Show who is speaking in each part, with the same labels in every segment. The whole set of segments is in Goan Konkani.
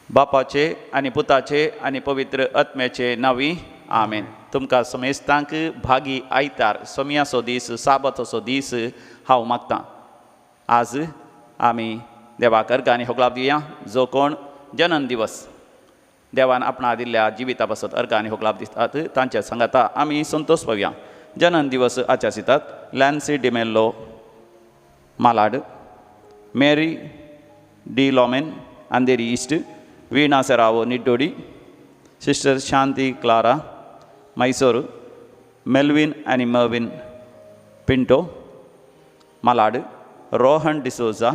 Speaker 1: बापाचे आनी पुताचे आनी पवित्र आत्म्याचे नांवी, आमेन. तुमकां समेस्तांक भागी आयतार, सोमयाचो दीस, साबाताचो दीस हांव मागतां. आज आमी देवाक अर्गां आनी होगळाप दिवया. जो कोण जनन दिवस देवान आपणा दिल्ल्या जिविता पासत अर्गां आनी होगळाप दितात, तांच्या सांगाता आमी संतोश पावया. जनन दिवस आचारितात लॅन्सी डिमेल्लो, मालाड, मेरी डी लॉमेन, अंधेरी ईस्ट, वीणा सेरावो, निड्डोडी, सिस्टर शांती क्लारा, मैसूर, मेल्विन आनी मर्विन पिंटो, मालाड, रोहन डिसोजा,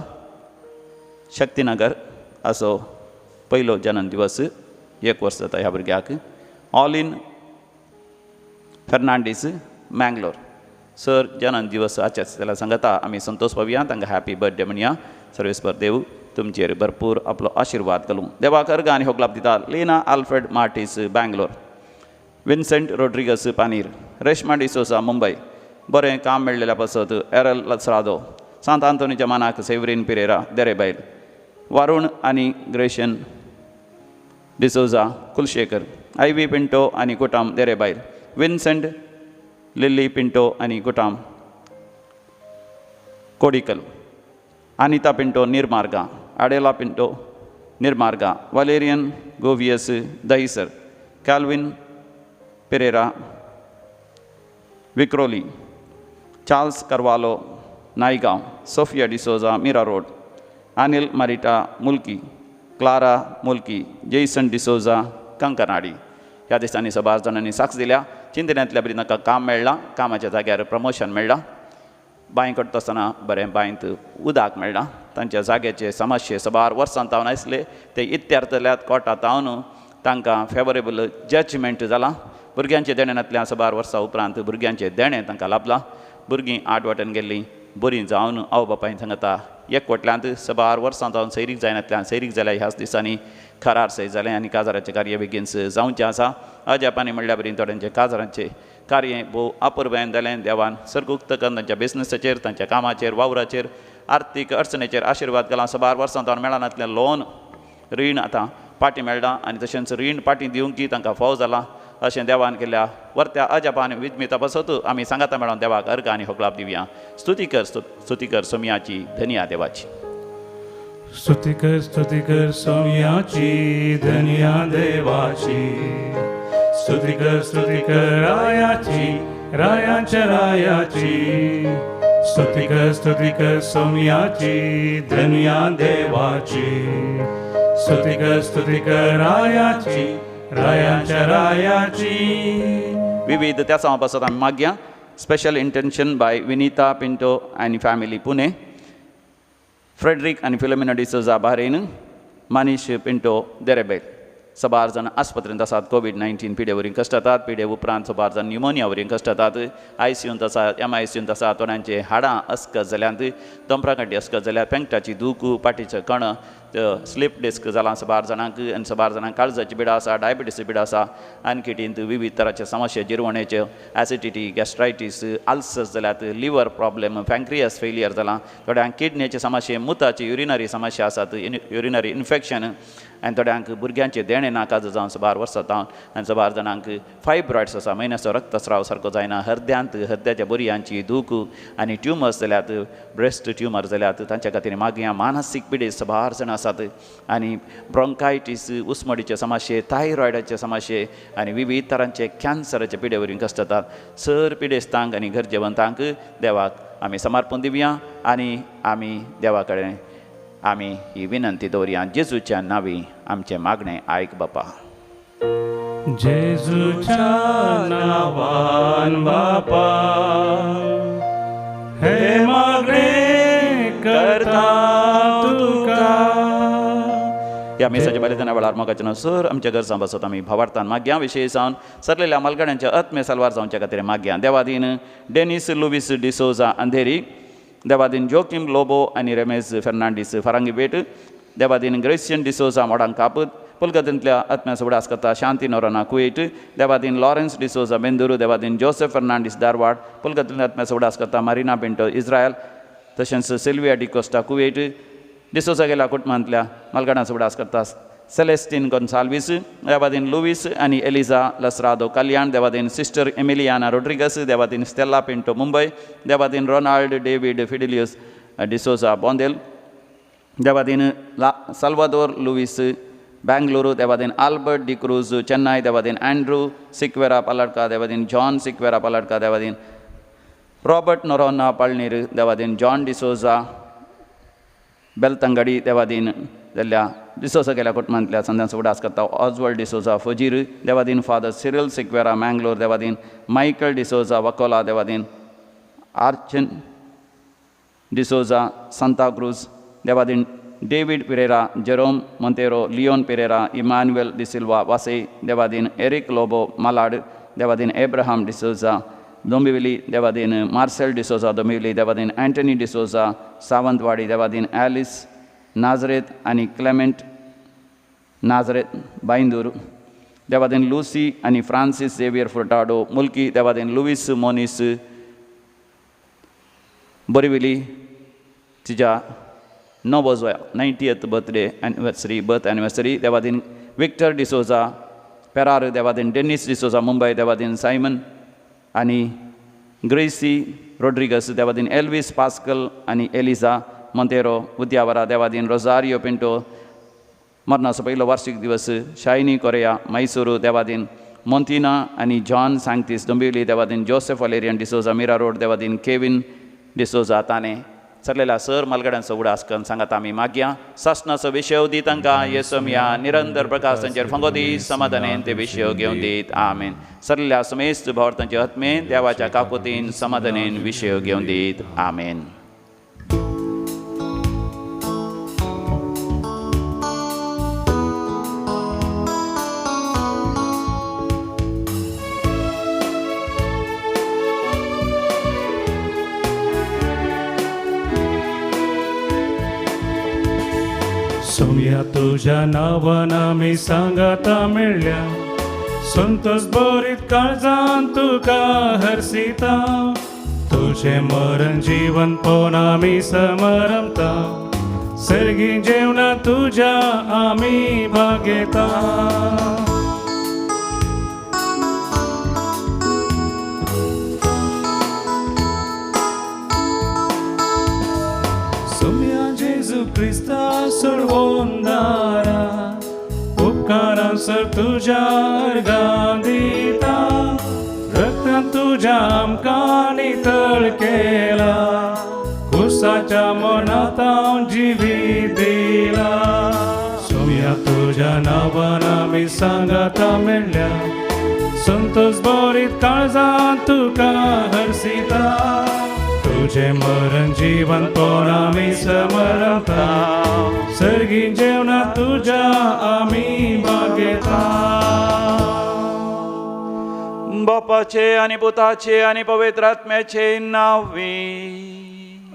Speaker 1: शक्तीनगर असो पयलो जनन दिवस, एक वर्स जाता ह्या भुरग्याक. ऑलिन फेर्नांडीस, मँगलोर. सर जनन दिवस आचार जाल्यार सांगता आमी संतोश पावया, तांकां हॅपी बर्थडे म्हणया. सर्वेस्पर देव तुमचेर भरपूर आपलो आशिर्वाद घालूं. देवाक अर्गां आनी होगलाप दिता लीना आल्फ्रेड मार्टीस, बँगलोर, विन्सेंट रोड्रिगस, पानीर, रेश्मा डिसोसा, मुंबय. बरें काम मेळ्ळेल्या पासत एरल लसरादो. सांत आंतोनीच्या मानाक सेवरीन पिरेरा, देरेबैल, वारुण आनी Gration D'Souza, Kulshekar, Ivy Pinto आनी कुटाम, देरेबायल, विन्सेंट लिल्ली पिंटो आनी कुटाम, Kodical, Anita Pinto, Nirmarga, Adela Pinto, Nirmarga, Valerian Goveas, Dahisar, Calvin Pereira, Vikhroli, Charles Carvalho, Naigaon, Sophia D'Souza, Mira road, Anil Marita, Mulki, Clara मुल्की, जेसन डिसोजा, कंकनाडी. ह्या दिसांनी सबार जाणांनी साक्ष दिल्या. चिंतनांतल्या बरी तांकां काम मेळ्ळां, कामाच्या जाग्यार प्रमोशन मेळ्ळां, बांय करता आसतना बरें बांयत उदक मेळ्ळां. तांच्या जाग्याचे समस्ये सबार वर्सां तावन आसले ते इत्यार्थल्यात, कोर्टांत तावन तांकां फेवरेबल जजमेंट जालां. भुरग्यांचें देणें नातल्या सबार वर्सां उपरांत भुरग्यांचें देणें तांकां लाभलां. भुरगीं आठ वाटेन गेल्लीं बरीं जावन आवय बापायन सांगता एकवटल्यांत. सबार वर्सां जावन सैरीक जायनातल्यान सैरीक जाल्या. ह्याच दिसांनी करार सय जालें आनी काजाराचें कार्य बेगीन जावचें आसा. अजापांनी म्हणल्या बरी थोड्यांचें काजारांचें कार्य भोव अपुरबायेन जालें. देवान सर्ग उक्त करून तांच्या बिजनसाचेर, तांच्या कामाचेर, वावराचेर, आर्थीक अडचणेचेर आशिर्वाद घाला. सबार वर्सां जावन मेळनातलें लोन रीण आतां पाटी मेळ्ळां आनी तशेंच रीण पाटी दिवंकी तांकां फावो जालां. अशें देवान केल्या वर्त्या अजापा आनी विजमिता पासत आमी सांगाता मेळोन देवाक अर्गां आनी होगलाप दिवया. स्तुती कर, स्तुती कर सोमयाची धनिया देवाची.
Speaker 2: स्तुती कर, स्तुती कर सोमयाची धनिया देवाची. स्तुती कर, स्तुती कर रायाची, रायांच्या रायाची. स्तुती कर, स्तुती कर सोमयाची धनिया देवाची. स्तुती कर, स्तुती कर रायाची, रायांच्या रायाची.
Speaker 1: विविध त्या पासत आमी मागया. स्पेशल इंटेन्शन बाय विनीता पिंटो आनी फॅमिली, पुणे, फ्रेडरीक आनी फिलोमिना डिसोजा, बाहरेन, मानीश पिंटो, देरेबेल. सबार जाण आस्पत्रेंत आसात, कोवीड-19 पिडे वरवीं कश्ट जातात. पिडे उपरांत सबार जाण न्युमोनिया वरवीं कश्ट जातात, आयसीयूंत आसात, एमआयसीयूंत आसात. थोड्यांचे हाडां अस्कत जाल्यांत, दोंपराकाठी अस्कत जाल्यात, पेंकटाची दूख, पाटीचे कण, स्लीप डिस्क जालां सबार जाणांक आनी सबार जाणांक काळजाची पिडा आसा, डायबिटीसची पिडा आसा. आनी किटींत विविध तरांचे समस्या, जिरवणेचे, एसिडिटी, गॅस्ट्रायटीस, अल्सर्स जाल्यात, लिवर प्रॉब्लेम, पँक्रियस फेलियर जालां थोड्यांक, किडनेचे समस्ये, मुताची युरिनरी समस्या आसात, युरिनरी इन्फेक्शन आनी थोड्यांक भुरग्यांचें देणें नाका जावन सबार वर्सां जावन आनी सबार जाणांक फायब्रॉयड्स आसा, म्हयन्याचो रक्तस्राव सारको जायना, हरद्यांत हरद्याच्या बुरयांची दूख आनी ट्युमर्स जाल्यात, ब्रेस्ट ट्युमर जाल्यात, तांच्या खातीर मागया. मानसीक पिडे सबार जाण आसात आनी ब्रोंकायटीस, उस्मडीचे समस्ये, थायरॉयडाचे समस्ये आनी विविध तरांचे कॅन्सराचे पिडे वरवीं कश्ट जातात. सर पिडेस्तांक आनी गरजेवंतांक देवाक आमी समर्पण दिवया आनी आमी देवा कडेन आमी ही विनंती दवरया. जेजूच्या नांवी आमचें मागणें आयक बापा.
Speaker 2: जेजूच्या नावान बापा, हे मागणे करता तुका.
Speaker 1: ह्या मिसाच्या बलिदाना वेळार मोगाचें नांव सर आमच्या गरजां बसत आमी भावार्थान मागया. विशय जावन सरलेल्या मालगाड्यांच्या आत्मे साल्वार जावच्या खातीर मागया. देवादीन डेनीस लुवीस डिसोजा, अंधेरी. देवादीन जोकीम लोबो आनी रेमेज फेर्नांडीस, फारांगी बेट. देवादीन ग्रेसियन डिसोजा, मोडांग काप. पुलगतींतल्या आत्म्याचो उगडास करता शांती नोरोना, कुवेट. देवादीन लॉरेन्स डिसोजा, बेंदुरू. देवादीन जोसेफ फेर्नांडीस, धारवाड. पुलगतींतल्या आत्म्याचो उगडास करता मारिना पिंटो, इस्रायल, तशेंच सिल्विया डिकोस्टा, कुवेट. डिसोजा गेल्या कुटुंबांतल्या मालगाडांचो उगडास करता. सेलेस्टीन गोन्साल्वीस, देवादीन लुवीस आनी एलिजा लसरादो कल्याण, देवादीन सिस्टर एमिलियाना रोड्रिगस, देवादीन स्टेला पिंटो मुंबय, देवादीन Ronald David Fidelis D'Souza Bondel, देवादीन साल्वादोर लुवीस बेंगलुरू, देवादीन आल्बर्ट डिक्रूज चेन्नई, देवादीन एंड्रू सिक्वेरा पालडका, देवादीन जॉन सिक्वेरा पालडका, देवादीन रॉबर्ट नोरोना पळनीर, देवादीन जॉन डिसोजा बेलतंगडी, देवादीन जाल्ल्या डिसोजा गेल्या कुटुंबांतल्या संदांचो उडास करता ऑजवल्ड डिसोजा फजीर, देवादीन फादर सिरिल सिक्वेरा मँगलोर, देवादीन मायकल डिसोजा वकोला, देवादीन आर्चन डिसोजा सांताक्रूज, देवादीन David Pereira, Jerome Monteiro, Leon Pereira, Emmanuel D'Silva Vasai, देवादीन एरिक लोबो मालाड, देवादीन एब्राहम डिसोजा दोंबिवली, देवादीन मार्सेल डिसोजा दोंबिवली, देवादीन एंटनी डिसोजा सावंतवाडी, देवादीन एलिस नाजरेत आनी क्लेमेंट नाजरेत बांयदूर, देवादीन लुसी आनी फ्रांसीस झेवियर फुर्टाडो मुल्की, देवादीन लुवीस मोनीस बोरिविली, तिच्या नवजोया 90th birthday anniversary birth anniversary, देवादीन विक्टर डिसोजा पेरार, देवादीन डेनिस डिसोजा मुंबय, देवादीन सायमन आनी ग्रेसी रोड्रिगस, देवादीन एल्वीस पास्कल आनी एलिजा मोंतेरो उद्यावरा, देवादीन रोजारियो पिंटो मरणाचो पयलो वार्षिक दिवस, शायनी कोरिया मैसूरू, देवादीन मोंतिना आनी जॉन सांगतीस दोंबिवली, देवादीन Joseph Valerian D'Souza Mira road, देवादीन केविन डिसोजा ताणे चल्लेल्या सर मालगड्यांचो उडास करून सांगात आमी मागया सासणाचो विशय दी तांकां येसोमया निरंतर प्रकाश तांचेर फांगो दी समाधानेन ते विशय घेवन दीत आमेन. सरल्या समेस्त भावार्थांचे आत्मेन देवाच्या काकुतीन समाधानेन विशय घेवन दीत आमेन.
Speaker 2: सोम्या तुझ्या नावान आमी सांगाता मेळ्ळ्या, संतोष बरीत काळजान तुका हरसिता, तुझें मरण जीवन पोवन आमी समरमता, सर्गी जेवणा तुज्या आमी भागेता. सोम्या जेजू क्रिस्ता सोडवंदारा, उपकारां सर तुज्या अर्गां दिता, रक्तान तुज्या आमकां नितळ केला, कुसाच्या मनांत हांव जिवीत दिला. सोम्या तुज्या नांवान आमी सांगाता मेळ्ळ्या, संतोष बरीत काळजान तुका हरसिता, तुझे मरण जीवन पोवन आमी समरता, सर्गी जेवणा तुज्या आमी भागेता.
Speaker 1: बापाचे आनी पुताचे आनी पवित्र आत्म्याचे नांवी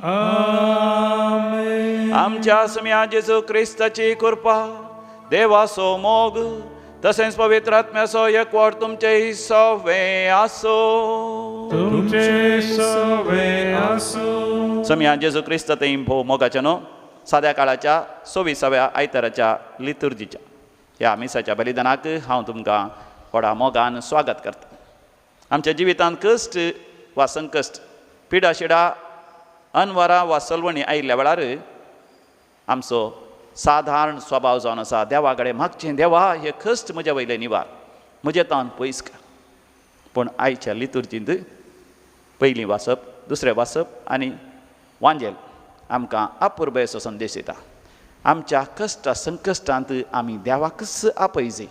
Speaker 2: आमेन.
Speaker 1: आमच्या सुम्या जेजू क्रिस्ताची कृपा, देवाचो मोग तसेंच पवित्र आत्म्याचो एकवट तुमचे सवे आसो.
Speaker 2: तुमचे सवे आसो.
Speaker 1: सोम्या जेजू क्रिस्त थंय भोव मोगाच्या न्हू साद्या काळाच्या 26व्या आयताराच्या लितुर्जीच्या ह्या मिसाच्या बलिदानाक हांव तुमकां व्हडा मोगान स्वागत करता. आमच्या जिवितांत कश्ट वा संकश्ट, पिडा शिडा, अनवरां वा सलवणी आयिल्ल्या वेळार आमचो साधारण स्वभाव जावन आसा देवा कडेन मागचें, देवा हे कश्ट म्हज्या वयले निवार, म्हजे तावन पयस कर. पूण आयच्या लितुर्जींत पयलीं वाचप, दुसरें वाचप आनी वांजेल आमकां अपुरबायेचो संदेश दिता. आमच्या कश्टा संकश्टांत आमी देवाकच आपयजे.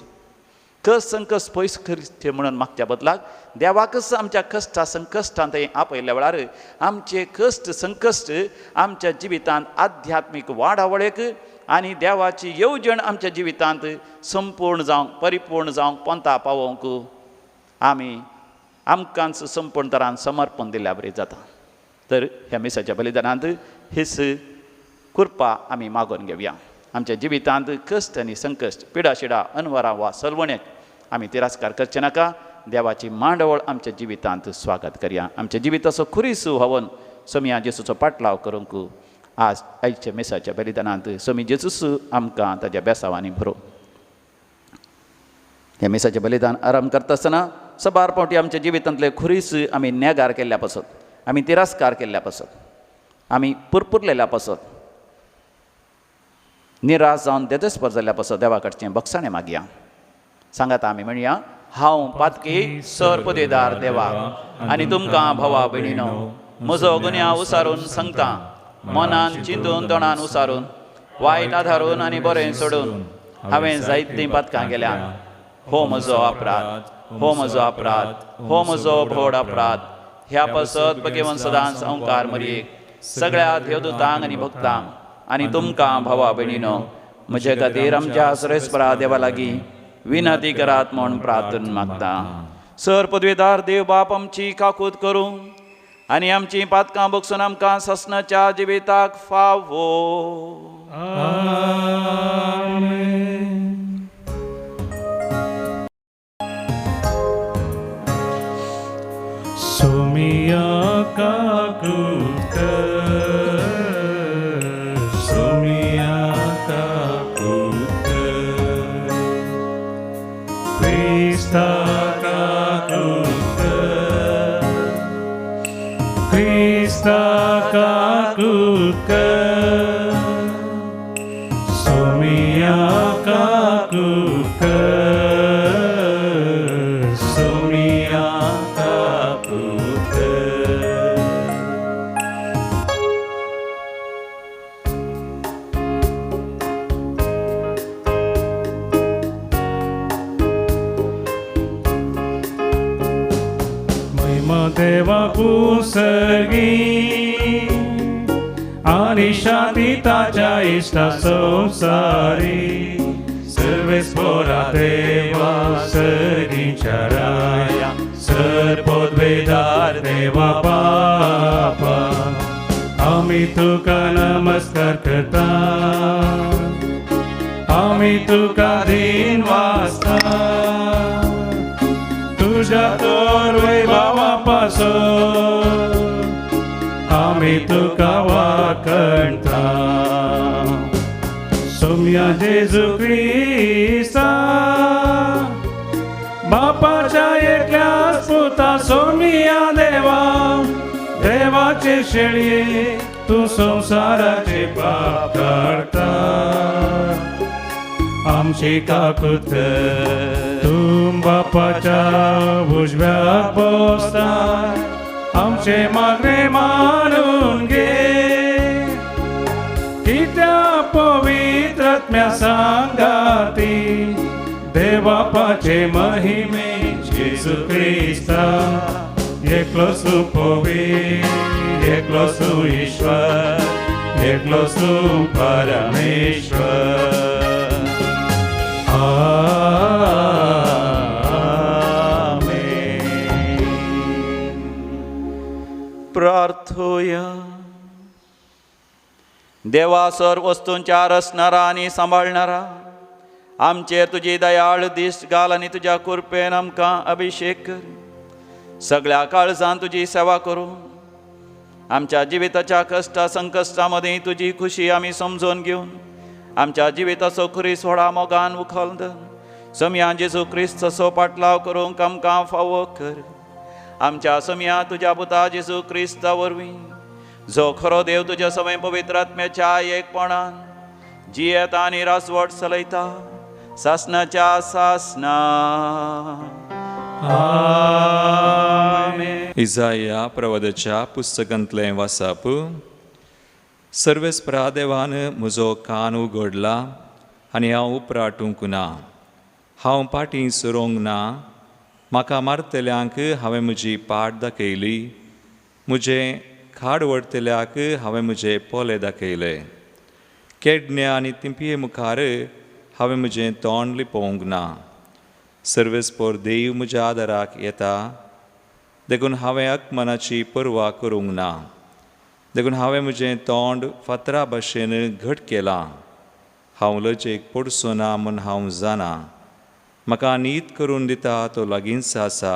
Speaker 1: कश्ट संकश्ट पयस करचें म्हणून मागच्या बदलाक देवाकच आमच्या कश्टा संकश्टांत आपयल्ल्या वेळार आमचे कश्ट संकश्ट आमच्या जिवितांत आध्यात्मीक वाडावळेक आनी देवाची येवजण आमच्या जिवितांत संपूर्ण जावंक, परिपूर्ण जावंक पंथा पावोवंक आमी आमकांच संपूर्ण तरान समर्पण दिल्या बरी जाता. तर ह्या मिसाच्या बलिदानांत हीच कृपा आमी मागून घेवया. आमच्या जिवितांत कश्ट आनी संकश्ट, पिडाशिडा, अनवरां वा सलवणेक आमी तिरस्कार करचे नाका. देवाची मांडवळ आमच्या जिवितांत स्वागत करया. आमच्या जिविताचो खुरीस व्हांवन सोमया जेसूचो पाटलाव करूंक आज आयच्या मिसाच्या बलिदानांत सोमी जेजूस आमकां ताज्या बेसावांनी भरो. हें मिसाचें बलिदान आराम करता आसतना सबार पावटी आमच्या जिवितांतले खुरीस आमी नेगार केल्ल्या पासत, आमी तिरस्कार केल्ल्या पासत, आमी पुरपुरलेल्या पासत, निराश जावन देदेस्पर जाल्ल्या पासत देवा कडचें बक्षाणें मागया. सांगात आमी म्हणया, हांव पातकी सर पदेदार देवा आनी तुमकां भावा भयणीनो म्हजो गुन्यांव उसारून सांगता, मनान चिंतून तोंडान उसारून, वायट आधारून आनी बरें सोडून हांवें जायतीं पातकां केल्यात. हो म्हजो अपराध, हो म्हजो अपराध, हो म्हजो व्हड अपराध. ह्या पासत भगेवन सदांच ओंकार मरयेक, सगळ्या देवदूतांक आनी भक्तांक आनी तुमकां भावा भयणीनो म्हजे खातीर आमच्या सरेस्परा देवा लागीं विनंती करात म्हूण प्रार्थना मागता. सर पदवेदार देव बाप आमची काकूत करूं आनी आमची पातकां बगसून आमकां ससनाच्या जिविताक फावो.
Speaker 2: सोमिया काकूत कर, सोमिया काकूत कर, क्रिस्ता काकूत कर, क्रिस्ता काकूत कर, सोमिया काकूत कर, सोमिया काकूत कर. महिमा देवा कुसर्गी आनी शांती ताच्या इश्टा संवसारी, सर्वेस्पोरा देवा सर्गीच्या राया, सर पदवेदार देवा बापा, आमी तुका नमस्कार करता, आमी तुका दीन वाचता, तुझ्या तर वैभवा पासून आमी तुका वाकणता. सोम्या जेजू क्रिस्ता बापाच्या एकल्याच पुता, सोमिया देवा देवाचे शेळये, तूं संवसाराचे पाप काडटा, आमची काकूत कर. तूं बापाच्या उजव्या बसता, आमचे मागणे मानून घे, कित्या पवित्र आत्म्या सांगाती देवापाचे महिमे जेजू क्रिस्ता, एकलोच तूं पवित्र, एकलोच तूं ईश्वर, एकलोच तूं परमेश्वर. आमेन.
Speaker 1: प्रार्थोया. देवा सर वस्तूंच्या रचणारा आनी सांबाळणारा, आमचेर तुजी दयाळ दिश्ट घाल आनी तुज्या कृपेन आमकां अभिशेक कर. सगळ्या काळजान तुजी सेवा करूं आमच्या जिविताच्या कश्टा संकश्टा मदीं तुजी खुशी आमी समजून घेवन आमच्या जिविताचो खुरीस व्हडा मोगान उखल समया जेजू क्रिस्ताचो पाटलाव करूंक आमकां फावो कर. आमच्या समया तुज्या पुता जेजू क्रिस्ता वरवीं, जो खरो देव तुज्या सवय पवित्र आत्म्याच्या एकपणान जियेता आनी रासवट चलयता सासनाच्या सासना. आमेन.
Speaker 3: इजाया प्रवादाच्या पुस्तकांतलें वाचप. सर्वेस्परा देवान म्हजो कान उगडला आनी हांव उपराटूंक ना, हांव पाटीं सरोंक ना. म्हाका मारतल्यांक हांवें म्हजी पाट दाखयली, म्हजें खाड व्हरतल्याक हांवें म्हजे पोले दाखयले. केडण्या आनी तिंपये मुखार हांवें म्हजें तोंड लिपोवंक ना. सर्वेस्पोर देव म्हज्या आदाराक येता, देखून हांवें अकमनाची पर्वा करूंक ना. देखून हांवें म्हजें तोंड फातरा भाशेन घट केलां. हांव लजेक पडचो ना म्हूण हांव जाणा. म्हाका नीत करून दिता तो लागींच आसा,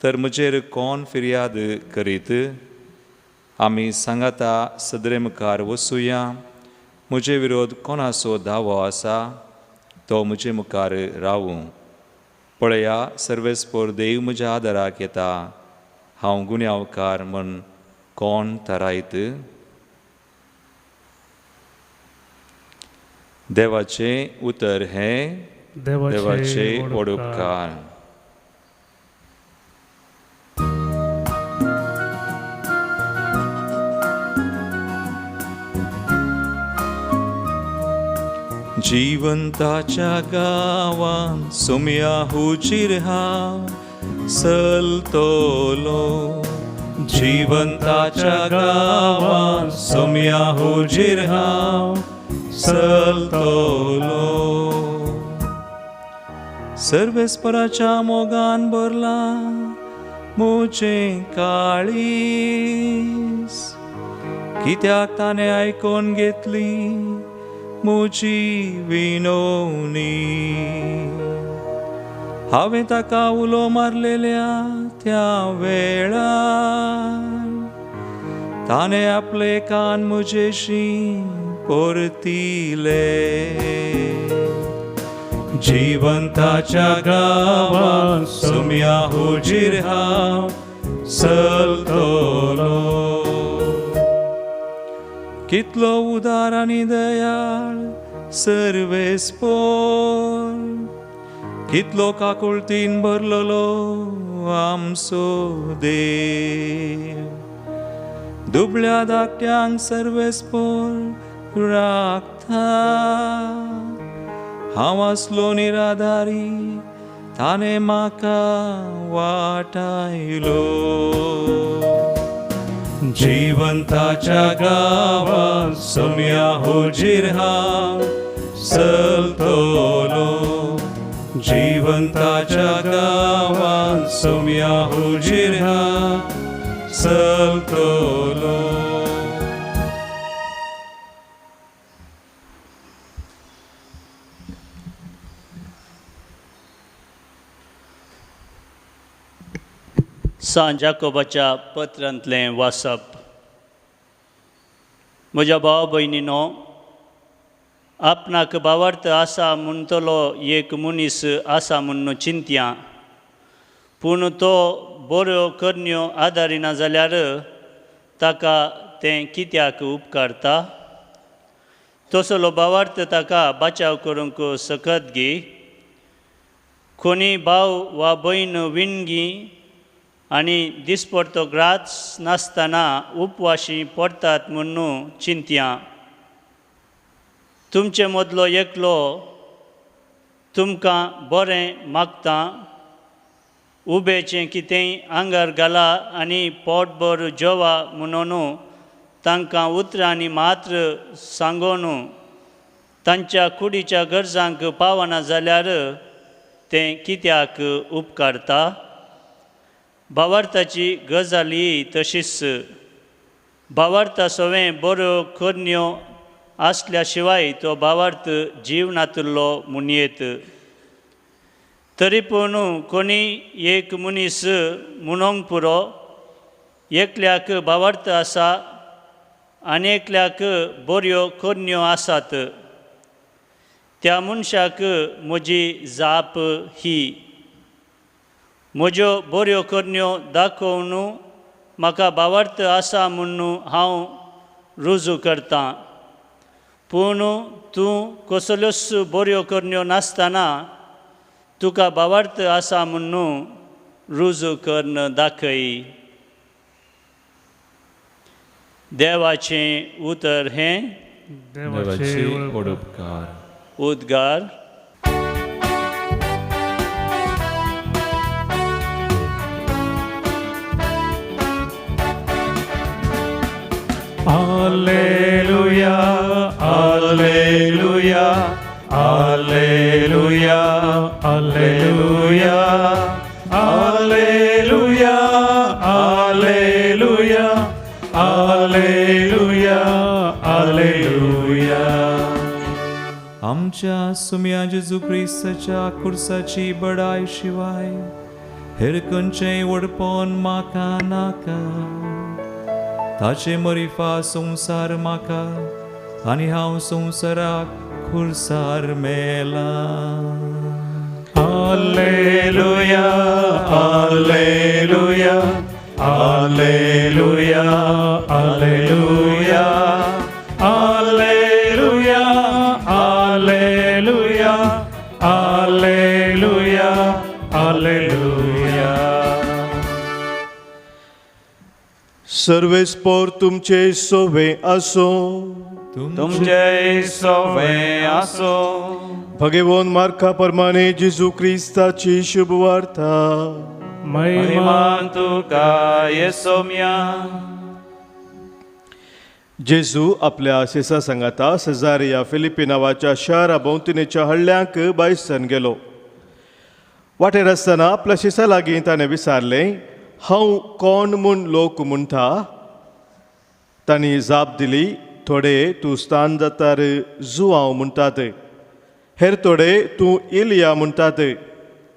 Speaker 3: तर म्हजेर कोण फिर्याद करीत? आमी सांगाता सदरे मुखार वसुया. म्हजे विरोध कोणाचो दावो आसा तो म्हजे मुखार रावूं. पळया, सर्वेस्पोर देव म्हज्या आदाराक येता. हांव गुन्यांवकार म्हण कोण थारायत? देवाचें उतर हें देवाचें व्हड उपकार. जिवंताच्या गांवान सोम्या हुजीर हांव चलतलो. जिवंताच्या गांवान सोम्या हुजीर हांव चलतलो. सर्वेस्पराच्या मोगान भरला म्हजें काळीज, कित्याक ताणें आयकून घेतली म्हजी विनवणी. हांवें ताका उलो मारलेल्या त्या वेळार ताणें आपले कान म्हजेशी परतिले. जिवंताच्या गांवान सोम्या हुजीर हांव चलतलो. कितलो उदार आनी दयाळ सर्वेस्पोर, कितलो काकुळतीन भरलेलो आमचो देव. दुबळ्या धाकट्यांक सर्वेस्पोर राखता. हांव आसलो निराधारी, ताणें म्हाका वाटायलो. जिवंताच्या गांवान सोम्या हुजीर हांव चलतलो. जिवंताच्या गांवान सोम्या हुजीर हांव चलतलो.
Speaker 4: सांत जाकोबाच्या पत्रांतलें वाचप. म्हज्या भाव भयणीनो, आपणाक भावार्थ आसा म्हणटलो एक मनीस आसा म्हूण चिंतया, पूण तो बऱ्यो करण्यो आदारिना जाल्यार ताका तें कित्याक उपकारता? तसलो भावार्थ ताका बचाव करूंक सकत गी? कोणी भाव वा भयण विणगी आनी दिसपडतो ग्रास नासतना उपवाशी पडटात म्हूण चिंतया. तुमचे मदलो एकलो तुमकां बरें मागता, उबेचें कितेंय आंगार घाला आनी पोटभर जेवा म्हणून तांकां उतरांनी मात्र सांगून तांच्या कुडीच्या गरजांक पावना जाल्यार तें कित्याक उपकारता? भावार्थाची गजाली तशीच. भावार्था सवें बऱ्यो करण्यो आसल्या शिवाय तो भावार्थ जीव नातिल्लो म्हणयेत. तरी पूण कोणी एक मनीस म्हणूंक पुरो, एकल्याक भावार्थ आसा आनी एकल्याक बऱ्यो करण्यो आसात. त्या मनशाक म्हजी जाप ही, म्हज्यो बऱ्यो करण्यो दाखोवन म्हाका भावार्थ आसा म्हूण हांव रुजू करतां, पूण तूं कसल्योच बऱ्यो करण्यो नासतना तुका भावार्थ आसा म्हूण रुजू करून दाखय. देवाचें उतर हें
Speaker 3: देवाचे व्हड उपकार.
Speaker 4: उद्गार.
Speaker 2: Alleluia, Alleluia, Alleluia, Alleluia, Alleluia, Alleluia, Alleluia, Alleluia.
Speaker 3: आमच्या सुम्या जेजू क्रिस्ताच्या खुर्साची बडाय शिवाय हेर खंयचेंय व्हडपण म्हाका नाका. ताचे मरिफा संवसार म्हाका आनी हांव संवसाराक खुर्सार मेला.
Speaker 2: Alleluia, Alleluia, Alleluia, Alleluia, Alleluia, Alleluia, Alleluia, Alleluia.
Speaker 5: सर्वेस्पोर तुमचे सोवे आसो.
Speaker 1: तुमचे सोवे आसो.
Speaker 5: भगवान मार्का प्रमाणे जेजू क्रिस्ताची शुभवार्ता.
Speaker 1: महिमा तुका येसोम्या.
Speaker 5: जेजू आपल्या शेसा सांगाता सेजारिया फिलिपी नांवाच्या शारा भोंवतणीच्या हळ्ळ्यांक बायसन गेलो. वाटेर आसतना आपल्या शिसा लागीं ताणें विचारलें, हांव कोण म्हूण लोक म्हणटा? तांणी जाप दिली, थोडे तूं स्थान जातार जुआंव म्हणटात, हेर थोडे तूं इलिया म्हणटात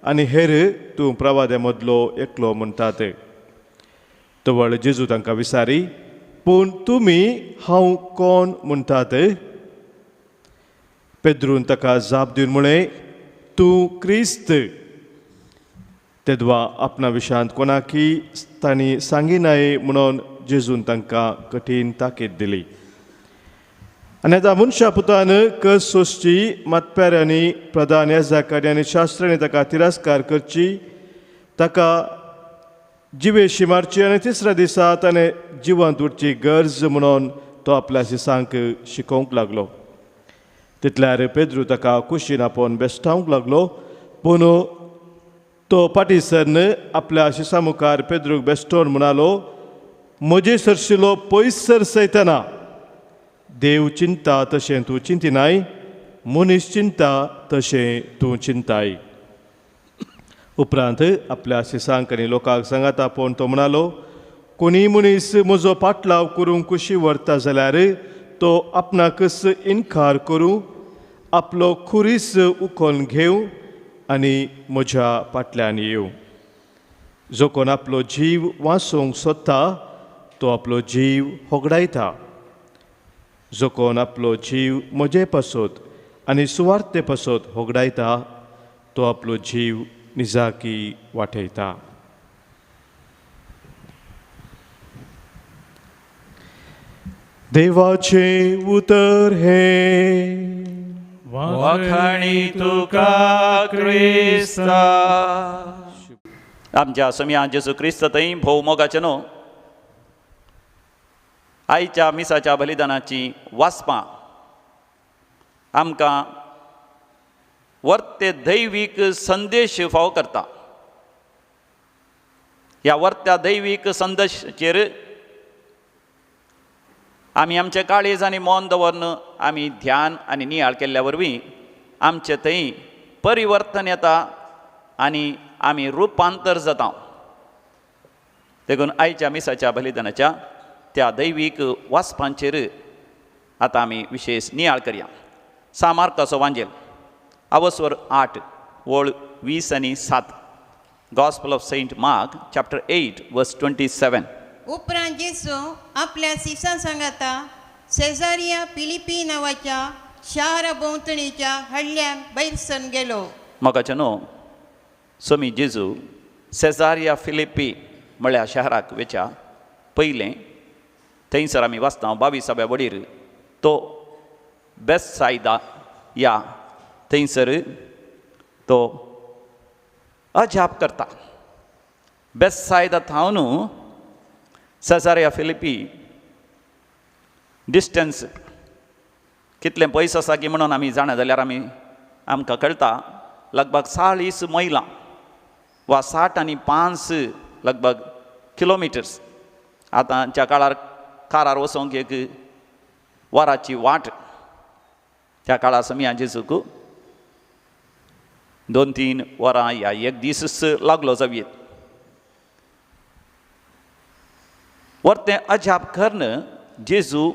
Speaker 5: आनी हेर तूं प्रवाद्या मदलो एकलो म्हणटात. तवळ जेजू तांकां विचारी, पूण तुमी हांव कोण म्हणटात? पेद्रून ताका जाप दिवन म्हळें, तूं क्रिस्त. तेदवा आपणा विशांत कोणाकी तांणी सांगिनाय म्हणून जेजून तांकां कठीण ताकीद दिली. आनी आतां मनशा पुतान कस सोंसची, मातप्याऱ्यांनी प्रधान याजाकारी आनी शास्त्रांनी ताका तिरस्कार करची, ताका जिवेशी मारची आनी तिसऱ्या दिसा ताणें जिवंत उरची गरज म्हणून तो आपल्या शिसांक शिकोवंक लागलो. तितल्यार पेद्रू ताका कुशीन आपोवन बेश्टावंक लागलो, पूण तो फाटीं सरन आपल्या शिसा मुखार पेद्रूक बेश्टोवन म्हणालो, म्हजे सरशिलो पयस सर सयतना देव चिंता तशें तूं चिंतिनाय, मनीस चिंता तशें तूं चिंताय. उपरांत आपल्या शिसांक आनी लोकांक सांगात आपोवन तो म्हणालो, कोणीय मनीस म्हजो पाटलाव करूंक कुशी व्हरता जाल्यार तो आपणाकच इनकार करूं, आपलो खुरीस उखोन घेवं आनी म्हज्या फाटल्यान येवं. जो कोण आपलो जीव वाचोवंक सोदता तो आपलो जीव होगडायता. जो कोण आपलो जीव म्हजे पासत आनी सुवार्थे पासत होगडायता तो आपलो जीव निजाकी वाटयता. देवाचें उतर हें.
Speaker 1: वाखाणी तुका क्रिस्ता. आमच्या सोम्या जेजू क्रिस्त थंय भोव मोगाचें न्हू आयच्या मिसाच्या बलिदानाची वाचपां आमकां वर्ते दैवीक संदेश फावो करता. ह्या वर्त्या दैवीक संदेशाचेर आमी आमचें काळीज आनी मन दवरून आमी ध्यान आनी नियाळ केल्ल्या वरवीं आमचें थंय परिवर्तन येता आनी आमी रुपांतर जाता. देखून आयच्या मिसाच्या बलिदानाच्या त्या दैवीक वाचपांचेर आतां आमी विशेश नियाळ करया. सा मार्काचो वांजेल आवस्वर 8 वळ 20 आनी 7. Gospel of Saint Mark chapter 8 verse 27.
Speaker 6: उपरांत जेजू आपल्या शिसां सांगाता सेजारिया फिलिपी नांवाच्या शारा भोंवतणीच्या हळ्ळ्यांक भायर सरून गेलो.
Speaker 1: मोगाचें न्हू सोमी जेजू सेजारिया फिलिपी म्हळ्या शहराक वेच्या पयलें थंयसर आमी वाचता 22व्या वडीर तो बेसायदा या थंयसर तो अजाप करता. बेसायदा थावन सेजारिया फिलिपी डिस्टन्स कितलें पयस आसा की म्हणून आमी जाणा जाल्यार आमी आमकां कळटा लगभग 40 मैलां वा 65 लगभग किलोमिटर्स. आतांच्या काळार कारार वचोंक एक वराची वाट. त्या काळार समिया जेजूक 2-3 वरां या एक दीस लागलो जावयेत. वर्तें अजाप करून जेजू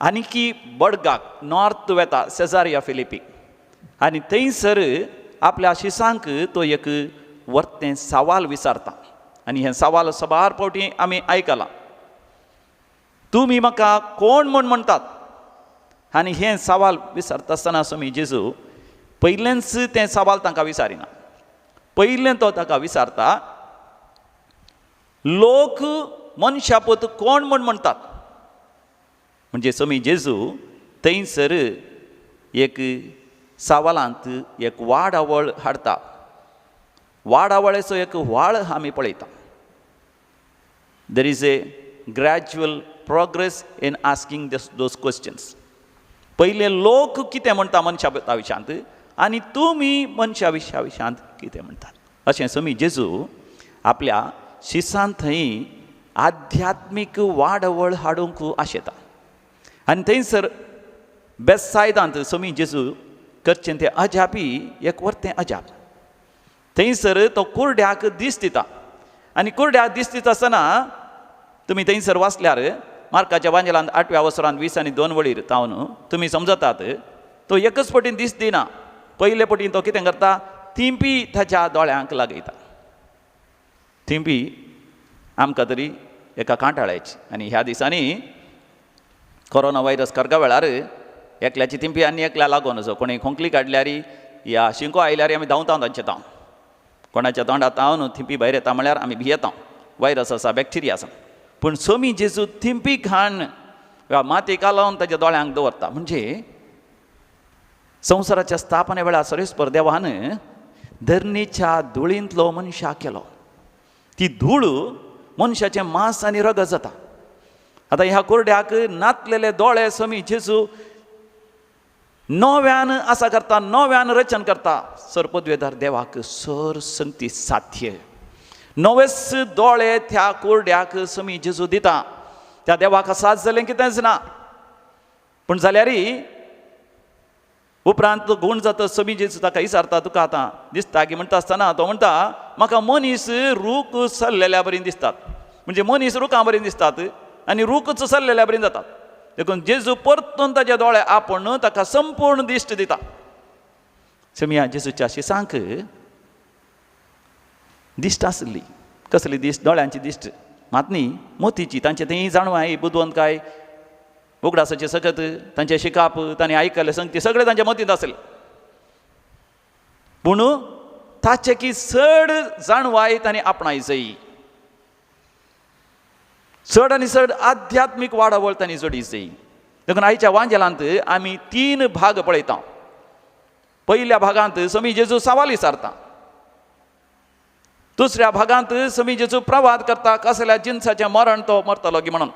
Speaker 1: आनीकी बडगाक नॉर्थ वेता सेजारिया फिलिपी आनी थंयसर आपल्या शिसांक तो एक वर्तें सवाल विचारता. आनी हें सवाल सबार फावटी आमी आयकलां, तुमी म्हाका कोण म्हूण म्हणटात? आनी हें सवाल विचारता आसतना स्वामी जेजू पयलेंच तें सवाल तांकां विचारिना. पयलें तो ताका विचारता, लोक मनशापूत कोण म्हूण म्हणटात? म्हणजे स्वामी जेजू थंयसर एक सवालांत एक वाडावळ हाडटा. वाडावळेचो एक व्हाळ आमी पळयता. There is a gradual progress in asking those questions. पयले लोक कितें म्हणटा मनशा विशयांत आनी तुमी मनशा विशया विशयांत कितें म्हणटात अशें स्वामी जेजू आपल्या शिसांत थंय आध्यात्मीक वाडवळ हाडूंक आशेता. आनी थंयसर बेसायदांत स्वामी जेजू करचें तें अजापी एक वर्तें अजाप. थंयसर तो कुरड्याक दीस दिता आनी कुरड्याक दीस दिता आसतना तुमी थंयसर वाचल्यार मार्काच्या वांजेलांत 8व्या वसरांत 20 आनी 2 वळीर तावन तुमी समजतात तो एकच पटीन दीस दिना. पयले पटीन तो कितें करता, थिंपी ताच्या दोळ्यांक लागयता. थिंपी आमकां तरी एका कांटाळ्याची आनी ह्या दिसांनी कोरोना व्हायरस करगा वेळार एकल्याची थिंपी आनी एकल्या लागून असो कोणी खोंकली काडल्यार या शिंको आयल्यार आमी धांवता तांचे तावन कोणाच्या तोंडात तावन थिंपी भायर येता म्हळ्यार आमी भियेता, व्हायरस आसा, बॅक्टिरिया आसा. पूण स्वामी जेजू थिंपी खाण वा माती कालोवन ताच्या दोळ्यांक दवरता. म्हणजे संवसाराच्या स्थापने वेळार सर्वेस्पर देवान धरणीच्या धुळींतलो मनशा केलो. ती धूळ मनशाचें मांस आनी रगत जाता. आतां ह्या कुरड्याक नातलेले दोळे स्वामी जेजू नव्यान आसा करता, नव्यान रचन करता. सर पदवेदार देवाक सर संगती साध्य. नवेच दोळे त्या कुरड्याक स्वामी जेजू दिता. त्या देवाक साथ जालें कितेंच ना, पूण जाल्यारय उपरांत गूण जाता स्वामी जेजू ताका विचारता, तुका आतां दिसता की म्हणटा आसतना तो म्हणटा म्हाका मनीस रूख सरलेल्या बरीन दिसतात. म्हणजे मनीस रुखां बरीन दिसतात आनी रूखच सरलेल्या बरीन जातात. देखून जेजू परतून ताजे दोळे आपूण ताका संपूर्ण दिश्ट दिता. स्वामी जेजूच्या शिसांक दिश्ट आसली. कसली दिश्ट? दोळ्यांची दिश्ट मात न्ही, मोतीची. तांचे थंय जाणवाय, बुदवंतकाय, उगडासाचें सकत, तांचें शिकाप, तांणी आयकल्लें संगती सगळें तांच्या मतींत आसलें. पूण ताचें की चड जाणवाय तांणी आपणाय जाय, चड आनी चड आध्यात्मीक वाडावळ तांणी जोडी जाय. देखून आयच्या वांजेलांत आमी 3 भाग पळयता. पयल्या भागांत स्वामी जेजू सवाल विचारता, दुसऱ्या भागांत स्वामी जेजू प्रवाद करता कसल्या जिनसाचें मरण तो मरतलो की म्हणून.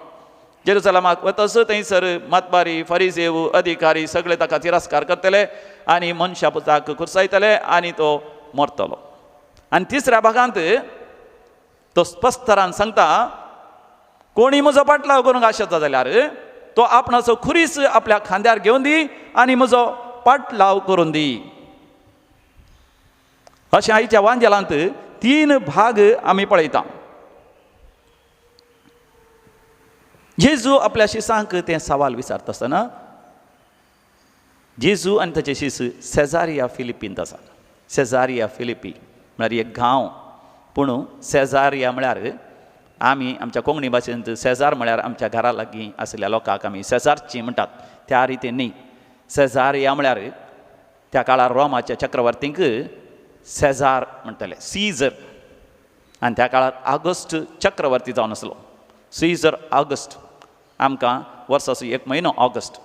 Speaker 1: जेरुसलमाक वतस थंयसर मातबारी, फरिजेव, अधिकारी सगळे ताका तिरस्कार करतले आनी मनशा पुताक कुर्सायतले आनी तो मरतलो. आनी तिसऱ्या भागांत तो स्पश्टरान सांगता कोणी म्हजो पाटलाव करूंक आशेता जाल्यार तो आपणाचो खुरीस आपल्या खांद्यार घेवन दी आनी म्हजो पाटलाव करून दी. अशें आयच्या वांजेलांत 3 भाग आमी पळयता. जेजू आपल्या शिसांक तें सवाल विचारता आसतना जेजू आनी ताचे शीस सेजारिया फिलिपींत आसा. सेजारिया फिलिपी म्हळ्यार एक गांव, पूण सेजारिया म्हळ्यार आमी आमच्या कोंकणी भाशेंत सेजार म्हळ्यार आमच्या घरा लागीं आशिल्ल्या लोकांक आमी सेजारची म्हणटात, त्या रितीन न्ही. सेजारिया म्हळ्यार त्या काळार रोमाच्या चक्रवर्तींक सेजार म्हणटाले, सीजर. आनी त्या काळार ऑगस्ट चक्रवर्ती जावन आसलो, सीजर ऑगस्ट. आमकां वर्साचो एक म्हयनो ऑगस्ट.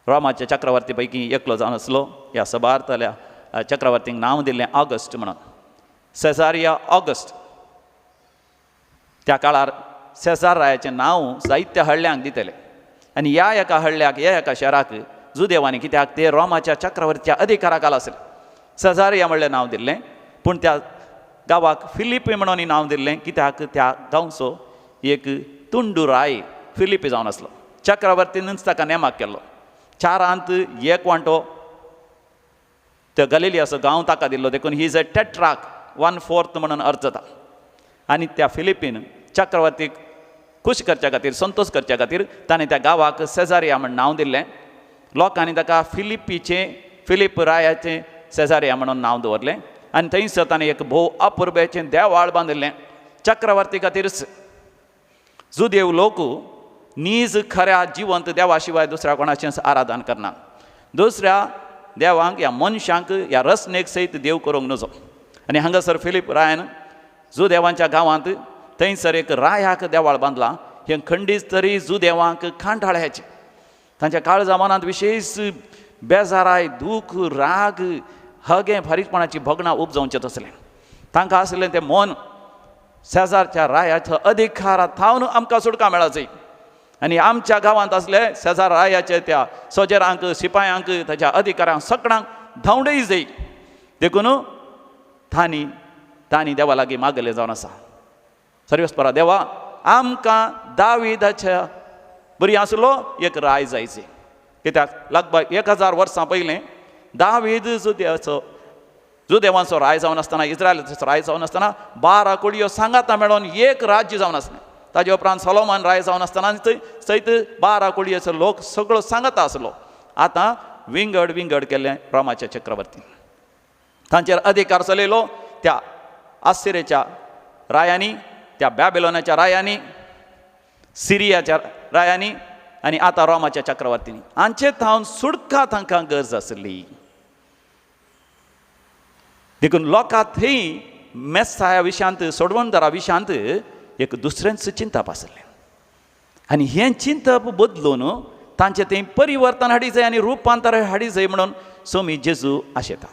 Speaker 1: रोमाच्या चक्रवर्ती पैकी एकलो जावन आसलो. ह्या सबारतल्या चक्रवर्तींक नांव दिल्लें ऑगस्ट म्हणून, सेजारिया ऑगस्ट. त्या काळार सेजार रायाचें नांव जायत्या हळ्ळ्यांक दितले आनी ह्या एका हळ्ळ्याक, ह्या एका शहराक जुदेवांनी, कित्याक ते रोमाच्या चक्रवर्तीच्या अधिकारा खाला आसले, सेजारिया म्हणलें नांव दिल्लें. पूण त्या गांवाक फिलिपी म्हणून नांव दिल्लें कित्याक त्या गांवचो एक तुंडू राय फिलिपी जावन आसलो. चक्रवर्तीनच ताका नेमाक केल्लो. 4 1 वांटो त्या गलिलियाचो गांव ताका दिल्लो. देखून he is a tetrarch, 1/4 म्हणून अर्थ जाता. आनी त्या फिलिपीन चक्रवर्तीक खूश करच्या खातीर, संतोश करच्या खातीर ताणें त्या गांवाक सेजारिया म्हण नांव दिल्लें. लोकांनी ताका फिलिपीचें, फिलीप रायाचें सेजारिया म्हणून नांव दवरलें. आनी थंयसर ताणें एक भोव अपुरबायेचें देवाळ बांदिल्लें चक्रवर्ती खातीरच. जुदेव लोक नीज खऱ्या जिवंत देवा शिवाय दुसऱ्या कोणाचेंच आराधन करना. दुसऱ्या देवांक या मनशांक या रचनेक सयत देव करूंक नजो. आनी हांगासर फिलीप रायान जुदेवांच्या गांवांत थंयसर एक रायाक देवाळ बांदला. हें खंडीत तरी जुदेवांक कांटाळ्याचें, तांच्या काळजा मनांत विशेश बेजाराय, दूख, राग, हगें फारीकपणाची भोगणां उपजावचें तसलें तांकां आसलें तें मन शेजारच्या रायाच्या अधिकारा थावन आमकां सुटका मेळाची. आनी आमच्या गांवांत आसले शेजार रायाचे त्या सोजेरांक, शिपायांक, ताच्या अधिकारांक सगळ्यांक धांवडय जाय. देखून तांणी तांणी देवा लागीं मागलें जावन आसा, सर्वेस्परा देवा आमकां दाविदाच्या बरी आसलो एक राय जायची. कित्याक लगभग 1000 वर्सां पयलें दावीद जुदेवाचो जुदेवांचो राय जावन आसतना, इस्रायलाचो राय जावन आसतना 12 कुडयो सांगाता मेळोन एक राज्य जावन आसलें. ताजे उपरांत सोलोमन राय जावन आसतना सयत 12 कुडयेचो लोक सगळो सांगाता आसलो. आतां विंगड विंगड केलें रोमाच्या चक्रवर्ती, तांचेर अधिकार चलयलो त्या आसिरेच्या रायांनी, त्या बॅबिलोनाच्या रायांनी, सिरियाच्या रायांनी आनी आतां रोमाच्या चक्रवर्तींनी. हांचे थावन सुटका तांकां गरज आसली. देखून लोकां थंय मेस्साया विशयांत, सोडवणदारा विशयांत एक दुसरेंच चिंतप आसलें आनी हें चिंतप बदलून तांचें थंय परिवर्तन हाडी जाय आनी रुपांतर हाडी जाय म्हणून सोमी जेजू आशेता.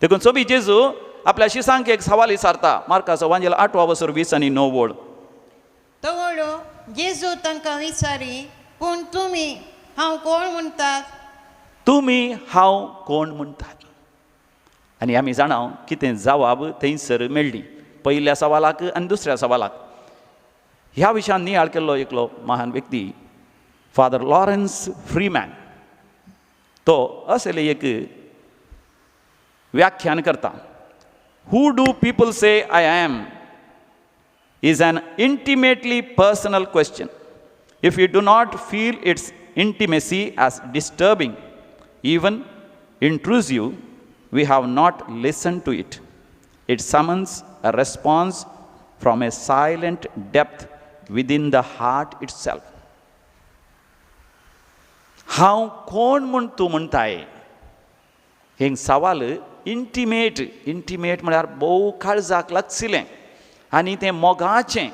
Speaker 1: देखून सोमी जेजू आपल्या शिसांक एक सवाल विचारता. मार्काचो वांजेल 8 वसर 20 आणि 9 वळ.
Speaker 6: तवळो जेजू तांकां विचारी, पूण तुमी हांव कोण म्हणटात?
Speaker 1: तुमी हांव कोण म्हणटात? आनी आमी जाणा कितें जवाब थंयसर मेळ्ळी पयल्या सवालाक आनी दुसऱ्या सवालाक. ह्या विशयान नियाळ केल्लो एकलो महान व्यक्ती फादर लॉरन्स फ्रीमॅन, तो असलें एक व्याख्यान करता. Who do people say I am is an intimately personal question. If you do not feel its intimacy as disturbing, even intrusive, we have not listened to it. It summons a response from a silent depth within the heart itself. हांव कोण म्हूण तूं म्हणटाय हें सवाल इंटिमेट, इंटिमेट म्हळ्यार भोव काळजाक लागशिल्लें आनी तें मोगाचें.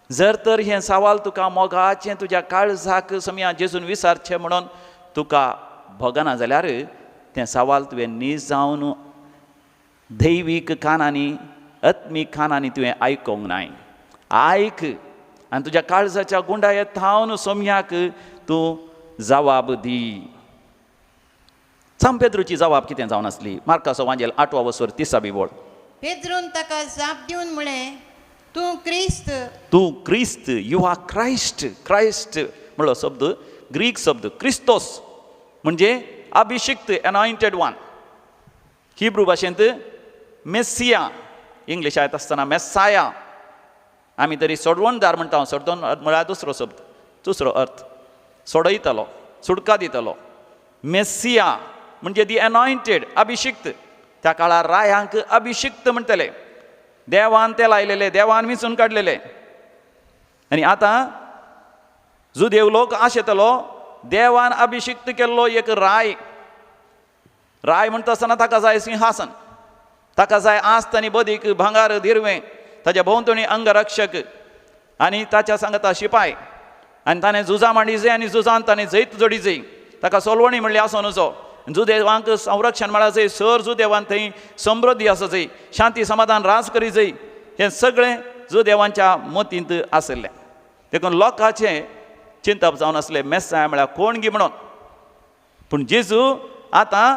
Speaker 1: जर तर हें सवाल तुका मोगाचें तुज्या काळजाक समया जेजून विचारचें म्हणून तुका भोगना जाल्यार तें सवाल तुवें नीज जावन दैवीक कानांनी, आत्मीक कानांनी तुवें आयकूंक नाय. आयक आनी तुज्या काळजाच्या गुंडायेत थावन सोमयाक तूं जवाब दी. सांत पेद्रूची जवाब कितें जावन आसली? मार्काचो वांजेल 8 वसर 30 वळ.
Speaker 6: पेद्रून ताका जाप दिवन म्हळें, तूं क्रिस्त.
Speaker 1: तूं क्रिस्त, you are Christ. Christ म्हणलो शब्द ग्रीक शब्द क्रिस्तोस म्हणजे अभिषिक्त, एनॉयंटेड वन. हिब्रू भाशेंत मेसिया, इंग्लीश येता आसतना मेसाया. आमी तरी सोडवणदार म्हणटा. सोडवण म्हळ्यार दुसरो शब्द, दुसरो अर्थ, सोडयतलो, सुटका दितलो. मेसिया म्हणजे दी एनॉयंटेड, अभिषिक्त. त्या काळार रायांक अभिषिक्त म्हणटले, देवान ते लायलेले, देवान विंचून काडलेले. आनी आतां जुदेव लोक आशेतलो देवान अभिषिक्त केल्लो एक राय. राय म्हणटा आसतना ताका जाय सिंहासन, ताका जाय आस्त आनी बदीक, भांगार, दिरवें, ताच्या भोंवतणी अंगरक्षक आनी ताच्या सांगता शिपाय, आनी ताणें झुजां मांडी जाय आनी झुजान ताणें जैत जोडी जाय. ताका सोलवणी म्हणली आसूं नजो. जुदेवांक संरक्षण मेळा जाय, सर जुदेवान थंय समृद्धी आसा जाय, शांती समाधान राज करी जाय. हें सगळें जुदेवांच्या मतींत आशिल्लें. देखून लोकांचें चिंतप जावन आसलें मेस्साया म्हळ्यार कोण गी म्हणून. पूण जेजू आतां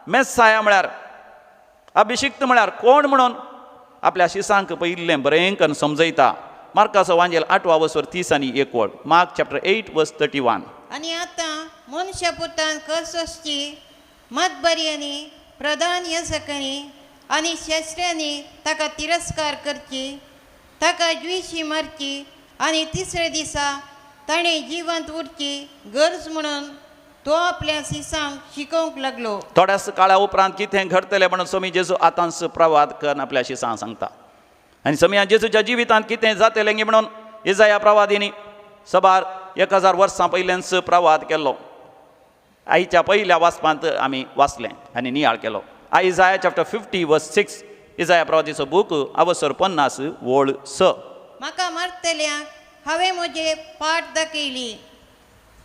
Speaker 1: मेस्साया म्हळ्यार अभिषिक्त म्हळ्यार कोण म्हणून आपल्या शिसांक पयिल्लें बरें करून समजयता. मार्काचो वांजेल 8 वसर 30 आणि 1 वळ. Mark chapter 8 verse 31.
Speaker 6: आनी आतां मनशा पुतान कस वचची मतबरयांनी, प्रधान याजकांनी आनी शास्त्र्यांनी ताका तिरस्कार करची, ताका ज्विशी मारची आनी तिसऱ्या दिसा ताणें जिवंत उरची गरज म्हणून तो आपल्या शिसांक शिकोवंक लागलो.
Speaker 1: थोड्याच काळा उपरांत कितें घडतलें म्हणून सोमी जेजू आतांच प्रवाद करून आपल्या शिसांक सांगता. आनी सोमया जेजूच्या जिवितांत कितें जातलें गी म्हणून इजाया प्रवादींनी सबार 1000 वर्सां पयल्यानच प्रवाद केल्लो. आयच्या पयल्या वाचपांत आमी वाचलें आनी नियाळ केलो. Isaiah chapter 50 verse 6. इजाया प्रवादीचो बूक अवसर 50 वळ 6.
Speaker 6: म्हाका मारतल्यांक हांवें म्हजे पाट दाखयली,